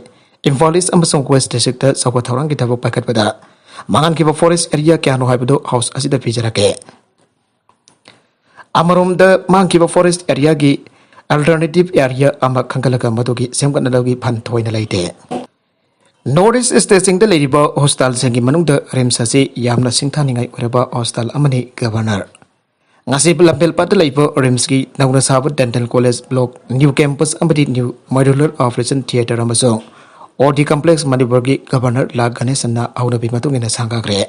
ꯏꯝꯐꯥꯜ East ꯑꯃꯁꯨꯡ West Districtꯇ ꯆꯥꯎꯈꯠ ꯊꯧꯔꯥꯡꯒꯤ ꯊꯕꯛ ꯄꯥꯏꯈꯠꯄꯗ ꯃꯥꯡꯍꯟꯈꯤꯕ forest area ꯀꯌꯥꯅꯣ ꯍꯥꯏꯕꯗꯨ House ꯑꯁꯤꯗ ꯄꯤꯖꯔꯛꯀꯦ꯫ ꯑꯃꯔꯣꯝꯗ ꯃꯥꯡꯈꯤꯕ forest areaꯒꯤ alternative area ꯑꯃ ꯈꯟꯒꯠꯂꯒ ꯃꯗꯨꯒꯤ ꯁꯦꯝꯒꯠꯅꯕꯒꯤ ꯐꯟ ꯊꯣꯏꯅ ꯂꯩꯇꯦ꯫ North East stateꯁꯤꯡꯗ ꯂꯩꯔꯤꯕ hospitalꯁꯤꯡꯒꯤ ꯃꯅꯨꯡꯗ RIMS ꯑꯁꯤ ꯌꯥꯝꯅ ꯁꯤꯡꯊꯥꯅꯤꯡꯉꯥꯏ ꯑꯣꯏꯔꯕ hospital ꯑꯃꯅꯤ꯫ Governor ꯉꯁꯤ ꯂꯝꯐꯦꯜꯄꯥꯠꯇ ꯂꯩꯕ RIMSꯀꯤ ꯅꯧꯅ ꯁꯥꯕ dental college block, new campus ꯑꯃꯗꯤ new modular operation theatre ꯑꯃꯁꯨꯡ ꯑꯣ ꯗꯤ complex ꯃꯅꯤꯄꯨꯔꯒꯤ Governor ꯂꯥ ꯒꯅꯦꯁꯟꯅ ꯍꯧꯅꯕꯤ ꯃꯇꯨꯡ ꯏꯟꯅ ꯁꯪꯒꯥꯈ꯭ꯔꯦ꯫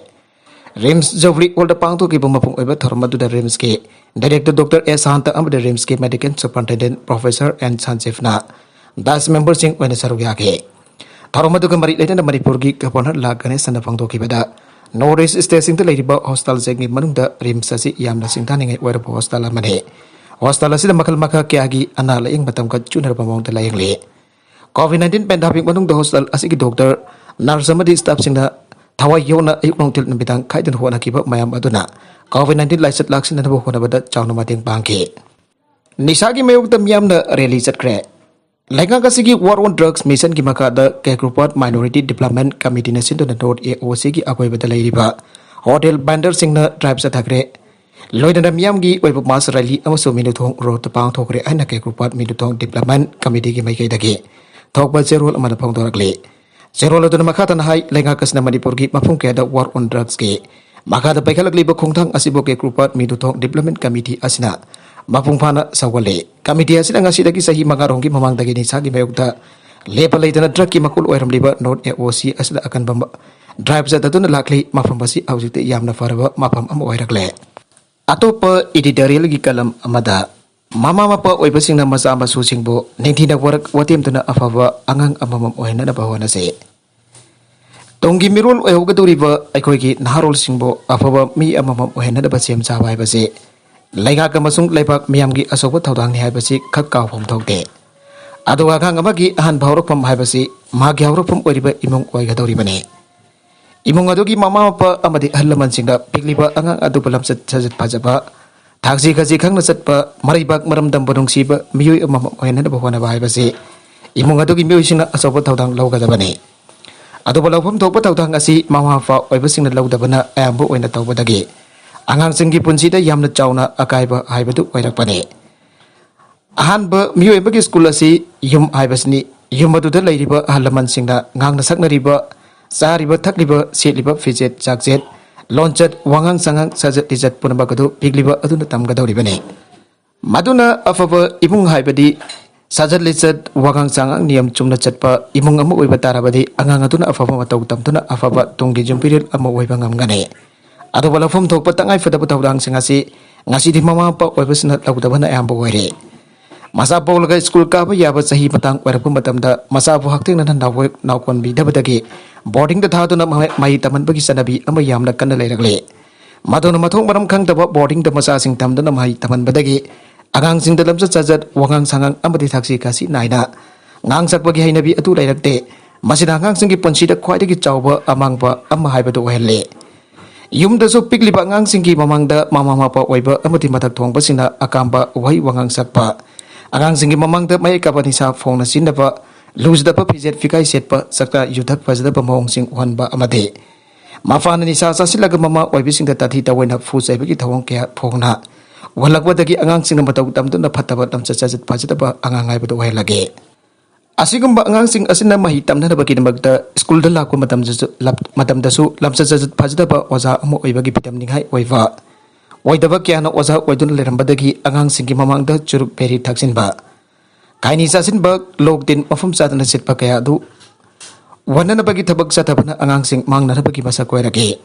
RIMS Jubilee Hallꯗ ꯄꯥꯡꯊꯣꯛꯈꯤꯕ ꯃꯄꯨꯡ ꯑꯣꯏꯕ ꯊꯧꯔꯝ ꯑꯗꯨꯗ RIMSꯀꯤ Director Doctor ꯑꯦ ꯁꯥꯟꯇ ꯑꯃꯗꯤ RIMSꯀꯤ Medical Superintendent Professor ꯑꯦꯟ ꯁꯟꯖꯤꯞꯅ ꯗꯥꯁ memberꯁꯤꯡ ꯑꯣꯏꯅ ꯁꯔꯨꯛ ꯌꯥꯈꯤ꯫ ꯊꯧꯔꯝ ꯑꯗꯨꯒ ꯃꯔꯤ ꯂꯩꯅꯅ ꯃꯅꯤꯄꯨꯔꯒꯤ Governor ꯂꯥ ꯒꯅꯦꯁꯟꯅ ꯐꯣꯡꯗꯣꯛꯈꯤꯕꯗ, North East stateꯁꯤꯡꯗ ꯂꯩꯔꯤꯕ hospitalꯁꯤꯡꯒꯤ ꯃꯅꯨꯡꯗ RIMS ꯑꯁꯤ ꯌꯥꯝꯅ ꯁꯤꯡꯊꯥꯅꯤꯡꯉꯥꯏ ꯑꯣꯏꯔꯕ hospital ꯑꯃꯅꯤ꯫ Hospital ꯑꯁꯤꯗ ꯃꯈꯜ ꯃꯈꯥ ꯀꯌꯥꯒꯤ ꯑꯅꯥ ꯂꯥꯌꯦꯡ ꯃꯇꯝꯒ ꯆꯨꯅꯔꯕ ꯃꯑꯣꯡꯗ ꯂꯥꯌꯦꯡꯂꯤ꯫ COVID nineteen pandemic ꯃꯅꯨꯡꯗ hospital ꯑꯁꯤꯒꯤ doctor, nurse ꯑꯃꯗꯤ staffꯁꯤꯡꯅ ꯊꯋꯥꯏ ꯌꯥꯎꯅ ꯑꯌꯨꯛ ꯅꯨꯡꯊꯤꯜ ꯅꯨꯃꯤꯗꯥꯡ ꯈꯥꯏꯗꯅ ꯍꯣꯠꯅꯈꯤꯕ ꯃꯌꯥꯝ ꯑꯗꯨꯅ COVID nineteen ꯂꯥꯏꯆꯠ ꯂꯥꯛꯁꯤꯟꯅꯅꯕ ꯍꯣꯠꯅꯕꯗ ꯆꯥꯎꯅ ꯃꯇꯦꯡ ꯄꯥꯡꯈꯤ꯫ ꯅꯤꯁꯥꯒꯤ ꯃꯥꯌꯣꯛꯇ ꯃꯤꯌꯥꯝꯅ rally ꯆꯠꯈ꯭ꯔꯦ꯫ ꯂꯩꯉꯥꯛ ꯑꯁꯤꯒꯤ War on Drugs Missionꯒꯤ ꯃꯈꯥꯗ Kagrupad Minority Development Committeeꯅ ꯁꯤꯟꯗꯨꯅ North A O Cꯒꯤ ꯑꯀꯣꯏꯕꯗ ꯂꯩꯔꯤꯕ hotel vendorꯁꯤꯡꯅ drive ꯆꯠꯊꯈ꯭ꯔꯦ꯫ ꯂꯣꯏꯅꯅ ꯃꯤꯌꯥꯝꯒꯤ ꯑꯣꯏꯕ mass rally ꯑꯃꯁꯨꯡ ꯃꯤꯅꯨꯊꯣꯡ ꯔꯣꯗꯇ ꯄꯥꯡꯊꯣꯛꯈ꯭ꯔꯦ ꯍꯥꯏꯅ ꯀꯦꯀ꯭ꯔꯨꯄꯥꯠ ꯃꯤꯅꯨꯊꯣꯡ development committeeꯒꯤ ꯃꯥꯏꯀꯩꯗꯒꯤ ꯊꯣꯛꯄ ꯆꯦꯔꯣꯜ ꯑꯃꯅ ꯐꯣꯡꯗꯣꯔꯛꯂꯤ꯫ ꯆꯦꯔꯣꯜ ꯑꯗꯨꯅ ꯃꯈꯥ ꯇꯥꯅ ꯍꯥꯏ, ꯂꯩꯉꯥꯛ ꯑꯁꯤꯅ ꯃꯅꯤꯄꯨꯔꯒꯤ ꯃꯐꯝ ꯀꯌꯥꯗ war on drugsꯀꯤ ꯃꯈꯥꯗ ꯄꯥꯏꯈꯠꯂꯛꯂꯤꯕ ꯈꯣꯡꯊꯥꯡ ꯑꯁꯤꯕꯨ ꯀꯦꯀ꯭ꯔꯨꯄꯥꯠ ꯃꯤꯅꯨꯊꯣꯡ development committee ꯑꯁꯤꯅ ꯃꯄꯨꯡ ꯐꯥꯅ ꯁꯧꯒꯠꯂꯤ꯫ Committee ꯑꯁꯤꯅ ꯉꯁꯤꯗꯒꯤ ꯆꯍꯤ ꯃꯉꯥꯔꯣꯝꯒꯤ ꯃꯃꯥꯡꯗꯒꯤ ꯅꯤꯁꯥꯒꯤ ꯃꯥꯌꯣꯛꯇ ꯂꯦꯞꯄ ꯂꯩꯇꯅ drugꯀꯤ ꯃꯀꯣꯜ ꯑꯣꯏꯔꯝꯂꯤꯕ North AOC ꯑꯁꯤꯗ ꯑꯀꯟꯕ drive ꯆꯠꯊꯗꯨꯅ ꯂꯥꯛꯂꯤ꯫ ꯃꯐꯝ ꯑꯁꯤ ꯍꯧꯖꯤꯛꯇꯤ ꯌꯥꯝꯅ ꯐꯔꯕ ꯃꯐꯝ ꯑꯃ ꯑꯣꯏꯔꯛꯂꯦ꯫ ꯑꯇꯣꯞꯄ editorialꯒꯤ column ꯑꯃꯗ, ꯃꯃꯥ ꯃꯄꯥ ꯑꯣꯏꯕꯁꯤꯡꯅ ꯃꯆꯥ ꯃꯁꯨꯁꯤꯡꯕꯨ ꯅꯤꯡꯊꯤꯅ ꯋꯥꯔꯛ ꯋꯥꯇꯦꯝꯗꯨꯅ ꯑꯐꯕ ꯑꯉꯥꯡ ꯑꯃꯃꯝ ꯑꯣꯏꯍꯟꯅꯕ ꯍꯣꯠꯅꯁꯤ꯫ ꯇꯨꯡꯒꯤ ꯃꯤꯔꯣꯜ ꯑꯣꯏꯍꯧꯒꯗꯧꯔꯤꯕ ꯑꯩꯈꯣꯏꯒꯤ ꯅꯍꯥꯔꯣꯜꯁꯤꯡꯕꯨ ꯑꯐꯕ ꯃꯤ ꯑꯃꯃꯝ ꯑꯣꯏꯍꯟꯅꯕ ꯁꯦꯝ ꯁꯥꯕ ꯍꯥꯏꯕꯁꯤ ꯂꯩꯉꯥꯛ ꯑꯃꯁꯨꯡ ꯂꯩꯕꯥꯛ ꯃꯤꯌꯥꯝꯒꯤ ꯑꯆꯧꯕ ꯊꯧꯗꯥꯡꯅꯤ ꯍꯥꯏꯕꯁꯤ ꯈꯛ ꯀꯥꯎꯐꯝ ꯊꯣꯛꯇꯦ꯫ ꯑꯗꯨꯒ ꯑꯉꯥꯡ ꯑꯃꯒꯤ ꯑꯍꯥꯟꯕ ꯍꯧꯔꯛꯐꯝ ꯍꯥꯏꯕꯁꯤ ꯃꯍꯥꯛꯀꯤ ꯍꯧꯔꯛꯐꯝ ꯑꯣꯏꯔꯤꯕ ꯏꯃꯨꯡ ꯑꯣꯏꯒꯗꯧꯔꯤꯕꯅꯤ꯫ ꯏꯃꯨꯡ ꯑꯗꯨꯒꯤ ꯃꯃꯥ ꯃꯄꯥ ꯑꯃꯗꯤ ꯑꯍꯜ ꯂꯃꯟꯁꯤꯡꯅ ꯄꯤꯛꯂꯤꯕ ꯑꯉꯥꯡ ꯑꯗꯨꯕꯨ ꯂꯝꯆꯠ ꯁꯥꯖꯠ ꯐꯖꯕ, ꯊꯛꯁꯤ ꯈꯥꯁꯤ ꯈꯪꯅ ꯆꯠꯄ, ꯃꯔꯩꯕꯥꯛ ꯃꯔꯝ ꯇꯝꯕ ꯅꯨꯡꯁꯤꯕ ꯃꯤꯑꯣꯏ ꯑꯃꯃꯝ ꯑꯣꯏꯍꯟꯅꯕ ꯍꯣꯠꯅꯕ ꯍꯥꯏꯕꯁꯤ ꯏꯃꯨꯡ ꯑꯗꯨꯒꯤ ꯃꯤꯑꯣꯏꯁꯤꯡꯅ ꯑꯆꯧꯕ ꯊꯧꯗꯥꯡ ꯂꯧꯒꯗꯕꯅꯤ꯫ ꯑꯗꯨꯕꯨ ꯂꯧꯐꯝ ꯊꯣꯛꯄ ꯊꯧꯗꯥꯡ ꯑꯁꯤ ꯃꯃꯥ ꯃꯄꯥ ꯑꯣꯏꯕꯁꯤꯡꯅ ꯂꯧꯗꯕꯅ ꯑꯌꯥꯝꯕ ꯑꯣꯏꯅ ꯇꯧꯕꯗꯒꯤ ꯑꯉꯥꯡꯁꯤꯡꯒꯤ ꯄꯨꯟꯁꯤꯗ ꯌꯥꯝꯅ ꯆꯥꯎꯅ ꯑꯀꯥꯏꯕ ꯍꯥꯏꯕꯗꯨ ꯑꯣꯏꯔꯛꯄꯅꯤ꯫ ꯑꯍꯥꯟꯕ ꯃꯤꯑꯣꯏ ꯑꯃꯒꯤ ꯁ꯭ꯀꯨꯜ ꯑꯁꯤ ꯌꯨꯝ ꯍꯥꯏꯕꯁꯤꯅꯤ꯫ ꯌꯨꯝ ꯑꯗꯨꯗ ꯂꯩꯔꯤꯕ ꯑꯍꯜ ꯂꯃꯟꯁꯤꯡꯅ ꯉꯥꯡꯅ ꯁꯛꯅꯔꯤꯕ, ꯆꯥꯔꯤꯕ ꯊꯛꯂꯤꯕ, ꯁꯦꯠꯂꯤꯕ ꯐꯤꯖꯦꯠ ꯆꯥꯛꯆꯦꯠ, ꯂꯣꯟꯆꯠ, ꯋꯥꯉꯥꯡ ꯁꯉꯥꯡ, ꯁꯥꯖꯠ ꯂꯤꯆꯠ ꯄꯨꯝꯅꯃꯛ ꯑꯗꯨ ꯄꯤꯛꯂꯤꯕ ꯑꯗꯨꯅ ꯇꯝꯒꯗꯧꯔꯤꯕꯅꯤ꯫ ꯃꯗꯨꯅ ꯑꯐꯕ ꯏꯃꯨꯡ ꯍꯥꯏꯕꯗꯤ ꯁꯥꯖꯠ ꯂꯤꯆꯠ, ꯋꯥꯉꯥꯡ ꯁꯉꯥꯡ ꯅꯤꯌꯝ ꯆꯨꯝꯅ ꯆꯠꯄ ꯏꯃꯨꯡ ꯑꯃ ꯑꯣꯏꯕ ꯇꯥꯔꯕꯗꯤ ꯑꯉꯥꯡ ꯑꯗꯨꯅ ꯑꯐꯕ ꯃꯇꯧ ꯇꯝꯗꯨꯅ ꯑꯐꯕ ꯇꯨꯡꯒꯤ ꯌꯨꯝꯕꯤꯔꯦꯜ ꯑꯃ ꯑꯣꯏꯕ ꯉꯝꯒꯅꯤ꯫ ꯑꯗꯨꯕꯨ ꯂꯧꯐꯝ ꯊꯣꯛꯄ ꯇꯉꯥꯏꯐꯗꯕ ꯊꯧꯗꯥꯡꯁꯤꯡ ꯑꯁꯤ ꯉꯁꯤꯗꯤ ꯃꯃꯥ ꯃꯄꯥ ꯑꯣꯏꯕꯁꯤꯡꯅ ꯂꯧꯗꯕꯅ ꯑꯌꯥꯝꯕ ꯑꯣꯏꯔꯦ꯫ ꯃꯆꯥ ꯄꯣꯛꯂꯒ ꯁ꯭ꯀꯨꯜ ꯀꯥꯕ ꯌꯥꯕ ꯆꯍꯤ ꯃꯇꯥꯡ ꯑꯣꯏꯔꯛꯄ ꯃꯇꯝꯗ ꯃꯆꯥꯕꯨ ꯍꯛꯊꯦꯡꯅꯅ ꯅꯥꯎ-, ꯅꯥꯎꯀꯣꯟꯕꯤꯗꯕꯗꯒꯤ ꯕꯣꯔꯗꯤꯡꯗ ꯊꯥꯗꯨꯅ ꯃꯍꯩ, ꯃꯍꯩ ꯇꯝꯍꯟꯕꯒꯤ ꯆꯠꯅꯕꯤ ꯑꯃ ꯌꯥꯝꯅ ꯀꯟꯅ ꯂꯩꯔꯛꯂꯦ꯫ ꯃꯗꯨꯅ ꯃꯊꯣꯡ ꯃꯔꯝ ꯈꯪꯗꯕ ꯕꯣꯔꯗꯤꯡꯗ ꯃꯆꯥꯁꯤꯡ ꯊꯝꯗꯨꯅ ꯃꯍꯩ ꯇꯝꯍꯟꯕꯗꯒꯤ ꯑꯉꯥꯡꯁꯤꯡꯗ ꯂꯝꯆꯠ ꯁꯥꯖꯠ, ꯋꯥꯉꯥꯡ ꯁꯉꯥꯡ ꯑꯃꯗꯤ ꯊꯛꯁꯤ ꯈꯥꯁꯤ ꯅꯥꯏꯅ ꯉꯥꯡ ꯁꯛꯄꯒꯤ ꯍꯩꯅꯕꯤ ꯑꯗꯨ ꯂꯩꯔꯛꯇꯦ꯫ ꯃꯁꯤꯅ ꯑꯉꯥꯡꯁꯤꯡꯒꯤ ꯄꯨꯟꯁꯤꯗ ꯈ꯭ꯋꯥꯏꯗꯒꯤ ꯆꯥꯎꯕ ꯑꯃꯥꯡꯕ ꯑꯃ ꯍꯥꯏꯕꯗꯨ ꯑꯣꯏꯍꯜꯂꯦ꯫ ꯌꯨꯝꯗꯁꯨ ꯄꯤꯛꯂꯤꯕ ꯑꯉꯥꯡꯁꯤꯡꯒꯤ ꯃꯃꯥꯡꯗ ꯃꯃꯥ ꯃꯄꯥ ꯑꯣꯏꯕ ꯑꯃꯗꯤ ꯃꯊꯛ ꯊꯣꯡꯕꯁꯤꯡꯅ ꯑꯀꯥꯝꯕ ꯋꯥꯍꯩ ꯋꯥꯉꯥꯡ ꯁꯛꯄ, ꯑꯉꯥꯡꯁꯤꯡꯒꯤ ꯃꯃꯥꯡꯗ ꯃꯌꯦꯛ ꯀꯥꯕ ꯅꯤꯁꯥ ꯐꯣꯡꯅ ꯁꯤꯖꯤꯟꯅꯕ, ꯂꯨꯖꯗꯕ ꯐꯤꯖꯦꯠ ꯐꯤꯒꯥꯏ ꯁꯦꯠꯄ, ꯆꯥꯛꯆꯥ ꯌꯨꯊꯛ ꯐꯖꯗꯕ ꯃꯑꯣꯡꯁꯤꯡ ꯎꯍꯟꯕ ꯑꯃꯗꯤ ꯃꯄꯥꯅ ꯅꯤꯁꯥ ꯆꯥꯁꯤꯜꯂꯒ ꯃꯃꯥ ꯑꯣꯏꯕꯁꯤꯡꯗ ꯇꯥꯊꯤ ꯇꯥꯑꯣꯏꯅ ꯐꯨ ꯆꯩꯕꯒꯤ ꯊꯧꯑꯣꯡ ꯀꯌꯥ ꯐꯣꯡꯅ ꯎꯍꯜꯂꯛꯄꯗꯒꯤ ꯑꯉꯥꯡꯁꯤꯡꯅ ꯃꯇꯧ ꯇꯝꯗꯨꯅ ꯐꯠꯇꯕ ꯂꯝꯆꯠ ꯁꯥꯖꯠ ꯐꯖꯗꯕ ꯑꯉꯥꯡ ꯍꯥꯏꯕꯗꯨ ꯑꯣꯏꯍꯜꯂꯒꯦ꯫ ꯑꯁꯤꯒꯨꯝꯕ ꯑꯉꯥꯡꯁꯤꯡ ꯑꯁꯤꯅ ꯃꯍꯩ ꯇꯝꯅꯅꯕꯒꯤꯗꯃꯛꯇ ꯁ꯭ꯀꯨꯜꯗ ꯂꯥꯛꯄ ꯃꯇꯝꯗꯁꯨ ꯂꯞ-, ꯃꯇꯝꯗꯁꯨ ꯂꯝꯆꯠ ꯁꯥꯖꯠ ꯐꯖꯗꯕ ꯑꯣꯖꯥ ꯑꯃ ꯑꯣꯏꯕꯒꯤ ꯐꯤꯗꯝꯅꯤꯡꯉꯥꯏ ꯑꯣꯏꯕ ꯑꯣꯏꯗꯕ ꯀꯌꯥꯅ ꯑꯣꯖꯥ ꯑꯣꯏꯗꯨꯅ ꯂꯩꯔꯝꯕꯗꯒꯤ ꯑꯉꯥꯡꯁꯤꯡꯒꯤ ꯃꯃꯥꯡꯗ ꯆꯨꯔꯨꯞ ꯕꯦꯔꯤ ꯊꯛꯆꯤꯟꯕ, ꯈꯥꯏꯅꯤ ꯆꯥꯁꯤꯟꯕ, ꯂꯣꯛ ꯇꯤꯟ ꯃꯐꯝ ꯆꯥꯗꯅ ꯁꯤꯠꯄ ꯀꯌꯥ ꯑꯗꯨ ꯋꯥꯅꯅꯕꯒꯤ ꯊꯕꯛ ꯆꯠꯊꯕꯅ ꯑꯉꯥꯡꯁꯤꯡ ꯃꯥꯡꯅꯅꯕꯒꯤ ꯃꯁꯛ ꯑꯣꯏꯔꯛꯏ꯫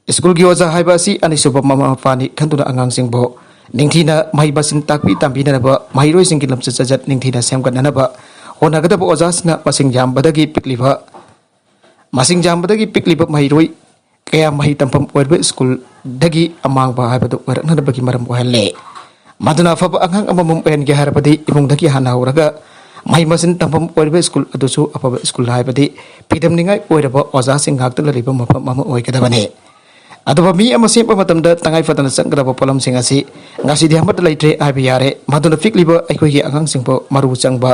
ꯁ꯭ꯀꯨꯜꯒꯤ ꯑꯣꯖꯥ ꯍꯥꯏꯕ ꯑꯁꯤ ꯑꯅꯤꯁꯨꯕ ꯃꯃꯥ ꯃꯄꯥꯅꯤ ꯈꯟꯗꯨꯅ ꯑꯉꯥꯡꯁꯤꯡꯕꯨ ꯅꯤꯡꯊꯤꯅ ꯃꯍꯩ ꯃꯁꯤꯡ ꯇꯥꯛꯄꯤ ꯇꯝꯕꯤꯅꯅꯕ, ꯃꯍꯩꯔꯣꯏꯁꯤꯡꯒꯤ ꯂꯝꯆꯠ ꯁꯥꯖꯠ ꯅꯤꯡꯊꯤꯅ ꯁꯦꯝꯒꯠꯅꯅꯕ ꯍꯣꯠꯅꯒꯗꯕ ꯑꯣꯖꯥꯁꯤꯡꯅ ꯃꯁꯤꯡ ꯌꯥꯝꯕꯗꯒꯤ ꯄꯤꯛꯂꯤꯕ, ꯃꯁꯤꯡ ꯌꯥꯝꯕꯗꯒꯤ ꯄꯤꯛꯂꯤꯕ ꯃꯍꯩꯔꯣꯏ ꯀꯌꯥ ꯃꯍꯩ ꯇꯝꯐꯝ ꯑꯣꯏꯔꯤꯕ ꯁ꯭ꯀꯨꯜꯗꯒꯤ ꯑꯃꯥꯡꯕ ꯍꯥꯏꯕꯗꯨ ꯑꯣꯏꯔꯛꯅꯅꯕꯒꯤ ꯃꯔꯝ ꯑꯣꯏꯍꯜꯂꯦ꯫ ꯃꯗꯨꯅ ꯑꯐꯕ ꯑꯉꯥꯡ ꯑꯃꯃꯝ ꯑꯣꯏꯍꯟꯒꯦ ꯍꯥꯏꯔꯕꯗꯤ ꯏꯃꯨꯡꯗꯒꯤ ꯍꯥꯟꯅ ꯍꯧꯔꯒ ꯃꯍꯩ ꯃꯁꯤꯡ ꯇꯝꯐꯝ ꯑꯣꯏꯔꯤꯕ ꯁ꯭ꯀꯨꯜ ꯑꯗꯨꯁꯨ ꯑꯐꯕ ꯁ꯭ꯀꯨꯜ ꯍꯥꯏꯕꯗꯤ ꯐꯤꯗꯝꯅꯤꯡꯉꯥꯏ ꯑꯣꯏꯔꯕ ꯑꯣꯖꯥꯁꯤꯡ ꯉꯥꯛꯇꯅ ꯂꯩꯕ ꯃꯐꯝ ꯑꯃ ꯑꯣꯏꯒꯗꯕꯅꯤ꯫ ꯑꯗꯨꯒ ꯃꯤ ꯑꯃ ꯁꯦꯝꯕ ꯃꯇꯝꯗ ꯇꯉꯥꯏ ꯐꯗꯅ ꯆꯪꯒꯗꯕ ꯄꯣꯠꯂꯝꯁꯤꯡ ꯑꯁꯤ ꯉꯁꯤꯗꯤ ꯑꯃꯠꯇ ꯂꯩꯇ꯭ꯔꯦ ꯍꯥꯏꯕ ꯌꯥꯔꯦ꯫ ꯃꯗꯨꯅ ꯄꯤꯛꯂꯤꯕ ꯑꯩꯈꯣꯏꯒꯤ ꯑꯉꯥꯡꯁꯤꯡꯕꯨ ꯃꯔꯨ ꯆꯪꯕ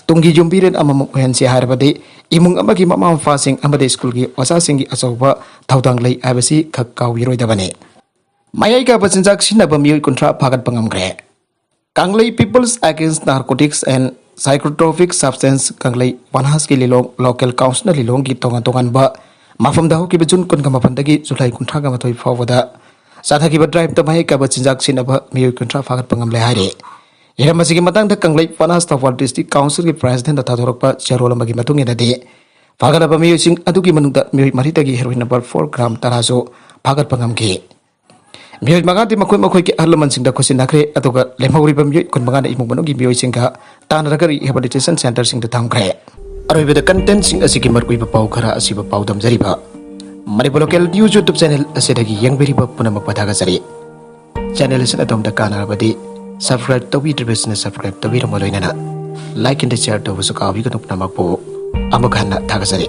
ꯇꯨꯡꯒꯤ ꯌꯨꯝꯕꯤꯔꯦꯟ ꯑꯃꯃꯝ ꯑꯣꯏꯍꯟꯁꯤ ꯍꯥꯏꯔꯕꯗꯤ ꯏꯃꯨꯡ ꯑꯃꯒꯤ ꯃꯃꯥ ꯃꯄꯥꯁꯤꯡ ꯑꯃꯗꯤ ꯁ꯭ꯀꯨꯜꯒꯤ ꯑꯣꯖꯥꯁꯤꯡꯒꯤ ꯑꯆꯧꯕ ꯊꯧꯗꯥꯡ ꯂꯩ ꯍꯥꯏꯕꯁꯤ ꯈꯛ ꯀꯥꯎꯕꯤꯔꯣꯏꯗꯕꯅꯤ꯫ ꯃꯌꯥꯏ ꯀꯥꯕ ꯆꯤꯟꯖꯥꯛ ꯁꯤꯖꯤꯟꯅꯕ ꯃꯤꯑꯣꯏ ꯀꯨꯟꯊ꯭ꯔꯥ ꯐꯥꯒꯠꯄ ꯉꯝꯈ꯭ꯔꯦ꯫ Kanglei People's Against Narcotics and Psychotropic Substance Kanglei ꯄꯅꯥꯁꯀꯤ ꯂꯤꯂꯣꯡ ꯂꯣꯀꯦꯜ ꯀꯥꯎꯟꯁꯤꯜꯅ ꯂꯤꯂꯣꯡꯒꯤ ꯇꯣꯉꯥꯟ ꯇꯣꯉꯥꯟꯕ ꯃꯐꯝꯗ ꯍꯧꯈꯤꯕ ꯖꯨꯟ ꯀꯨꯟꯒ ꯃꯥꯄꯟꯗꯒꯤ ꯖꯨꯂꯥꯏ ꯀꯨꯟꯊ꯭ꯔꯥꯒ ꯃꯥꯊꯣꯏ ꯐꯥꯎꯕꯗ ꯆꯠꯊꯈꯤꯕ ꯗ꯭ꯔꯥꯏꯚꯇ ꯃꯍꯩ ꯀꯥꯕ ꯆꯤꯟꯖꯥꯛ ꯁꯤꯖꯤꯟꯅꯕ ꯃꯤꯑꯣꯏ ꯀꯨꯟꯊ꯭ꯔꯥ ꯐꯥꯒꯠꯄ ꯉꯝꯂꯦ ꯍꯥꯏꯔꯤ꯫ ꯍꯤꯔꯝ ꯑꯁꯤꯒꯤ ꯃꯇꯥꯡꯗ ꯀꯪꯂꯩ ꯄꯅꯥꯁ ꯊꯧꯕꯥꯜ ꯗꯤꯁꯇ꯭ꯔꯤꯛ ꯀꯥꯎꯟꯁꯤꯜꯒꯤ ꯄ꯭ꯔꯦꯁꯤꯗꯦꯟꯠꯅ ꯊꯥꯗꯣꯔꯛꯄ ꯆꯦꯔꯣꯜ ꯑꯃꯒꯤ ꯃꯇꯨꯡ ꯏꯟꯅꯗꯤ, ꯐꯥꯒꯠꯂꯕ ꯃꯤꯑꯣꯏꯁꯤꯡ ꯑꯗꯨꯒꯤ ꯃꯅꯨꯡꯗ ꯃꯤꯑꯣꯏ ꯃꯔꯤꯗꯒꯤ ꯍꯦꯔꯣꯏꯟ ꯅꯝꯕꯔ ꯐꯣꯔ ꯒ꯭ꯔꯥꯝ ꯇꯔꯥꯁꯨ ꯐꯥꯒꯠꯄ ꯉꯝꯈꯤ꯫ ꯃꯤꯑꯣꯏ ꯃꯉꯥꯗꯤ ꯃꯈꯣꯏ ꯃꯈꯣꯏꯒꯤ ꯑꯍꯜ ꯂꯃꯟꯁꯤꯡꯗ ꯈꯨꯠꯁꯤꯟꯅꯈ꯭ꯔꯦ, ꯑꯗꯨꯒ ꯂꯦꯝꯍꯧꯔꯤꯕ ꯃꯤꯑꯣꯏ ꯀꯨꯟꯃꯉꯥꯅ ꯏꯃꯨꯡ ꯃꯅꯨꯡꯒꯤ ꯃꯤꯑꯣꯏꯁꯤꯡꯒ ꯇꯥꯟꯅꯔꯒ rehabilitation centreꯁꯤꯡꯗ ꯊꯝꯈ꯭ꯔꯦ꯫ ꯑꯔꯣꯏꯕꯗ contentꯁꯤꯡ ꯑꯁꯤꯒꯤ ꯃꯔꯨꯑꯣꯏꯕ ꯄꯥꯎ ꯈꯔ ꯑꯁꯤꯕꯨ ꯄꯥꯎꯗꯝꯖꯔꯤꯕ Manipur local news YouTube channel ꯑꯁꯤꯗꯒꯤ ꯌꯦꯡꯕꯤꯔꯤꯕ ꯄꯨꯝꯅꯃꯛꯄꯨ ꯊꯥꯒꯠꯆꯔꯤ꯫ Channel ꯑꯁꯤꯅ ꯑꯗꯣꯝꯗ ꯀꯥꯟꯅꯔꯕꯗꯤ subscribe ꯇꯧꯕꯤꯗ꯭ꯔꯤꯕꯁꯤꯡꯅ subscribe ꯇꯧꯕꯤꯔꯝꯃ ꯂꯣꯏꯅꯅ like and share ꯇꯧꯕꯁꯨ ꯀꯥꯎꯕꯤꯒꯅꯨ꯫ ꯄꯨꯝꯅꯃꯛꯄꯨ ꯑꯃꯨꯛ ꯍꯟꯅ ꯊꯥꯒꯠꯆꯔꯤ꯫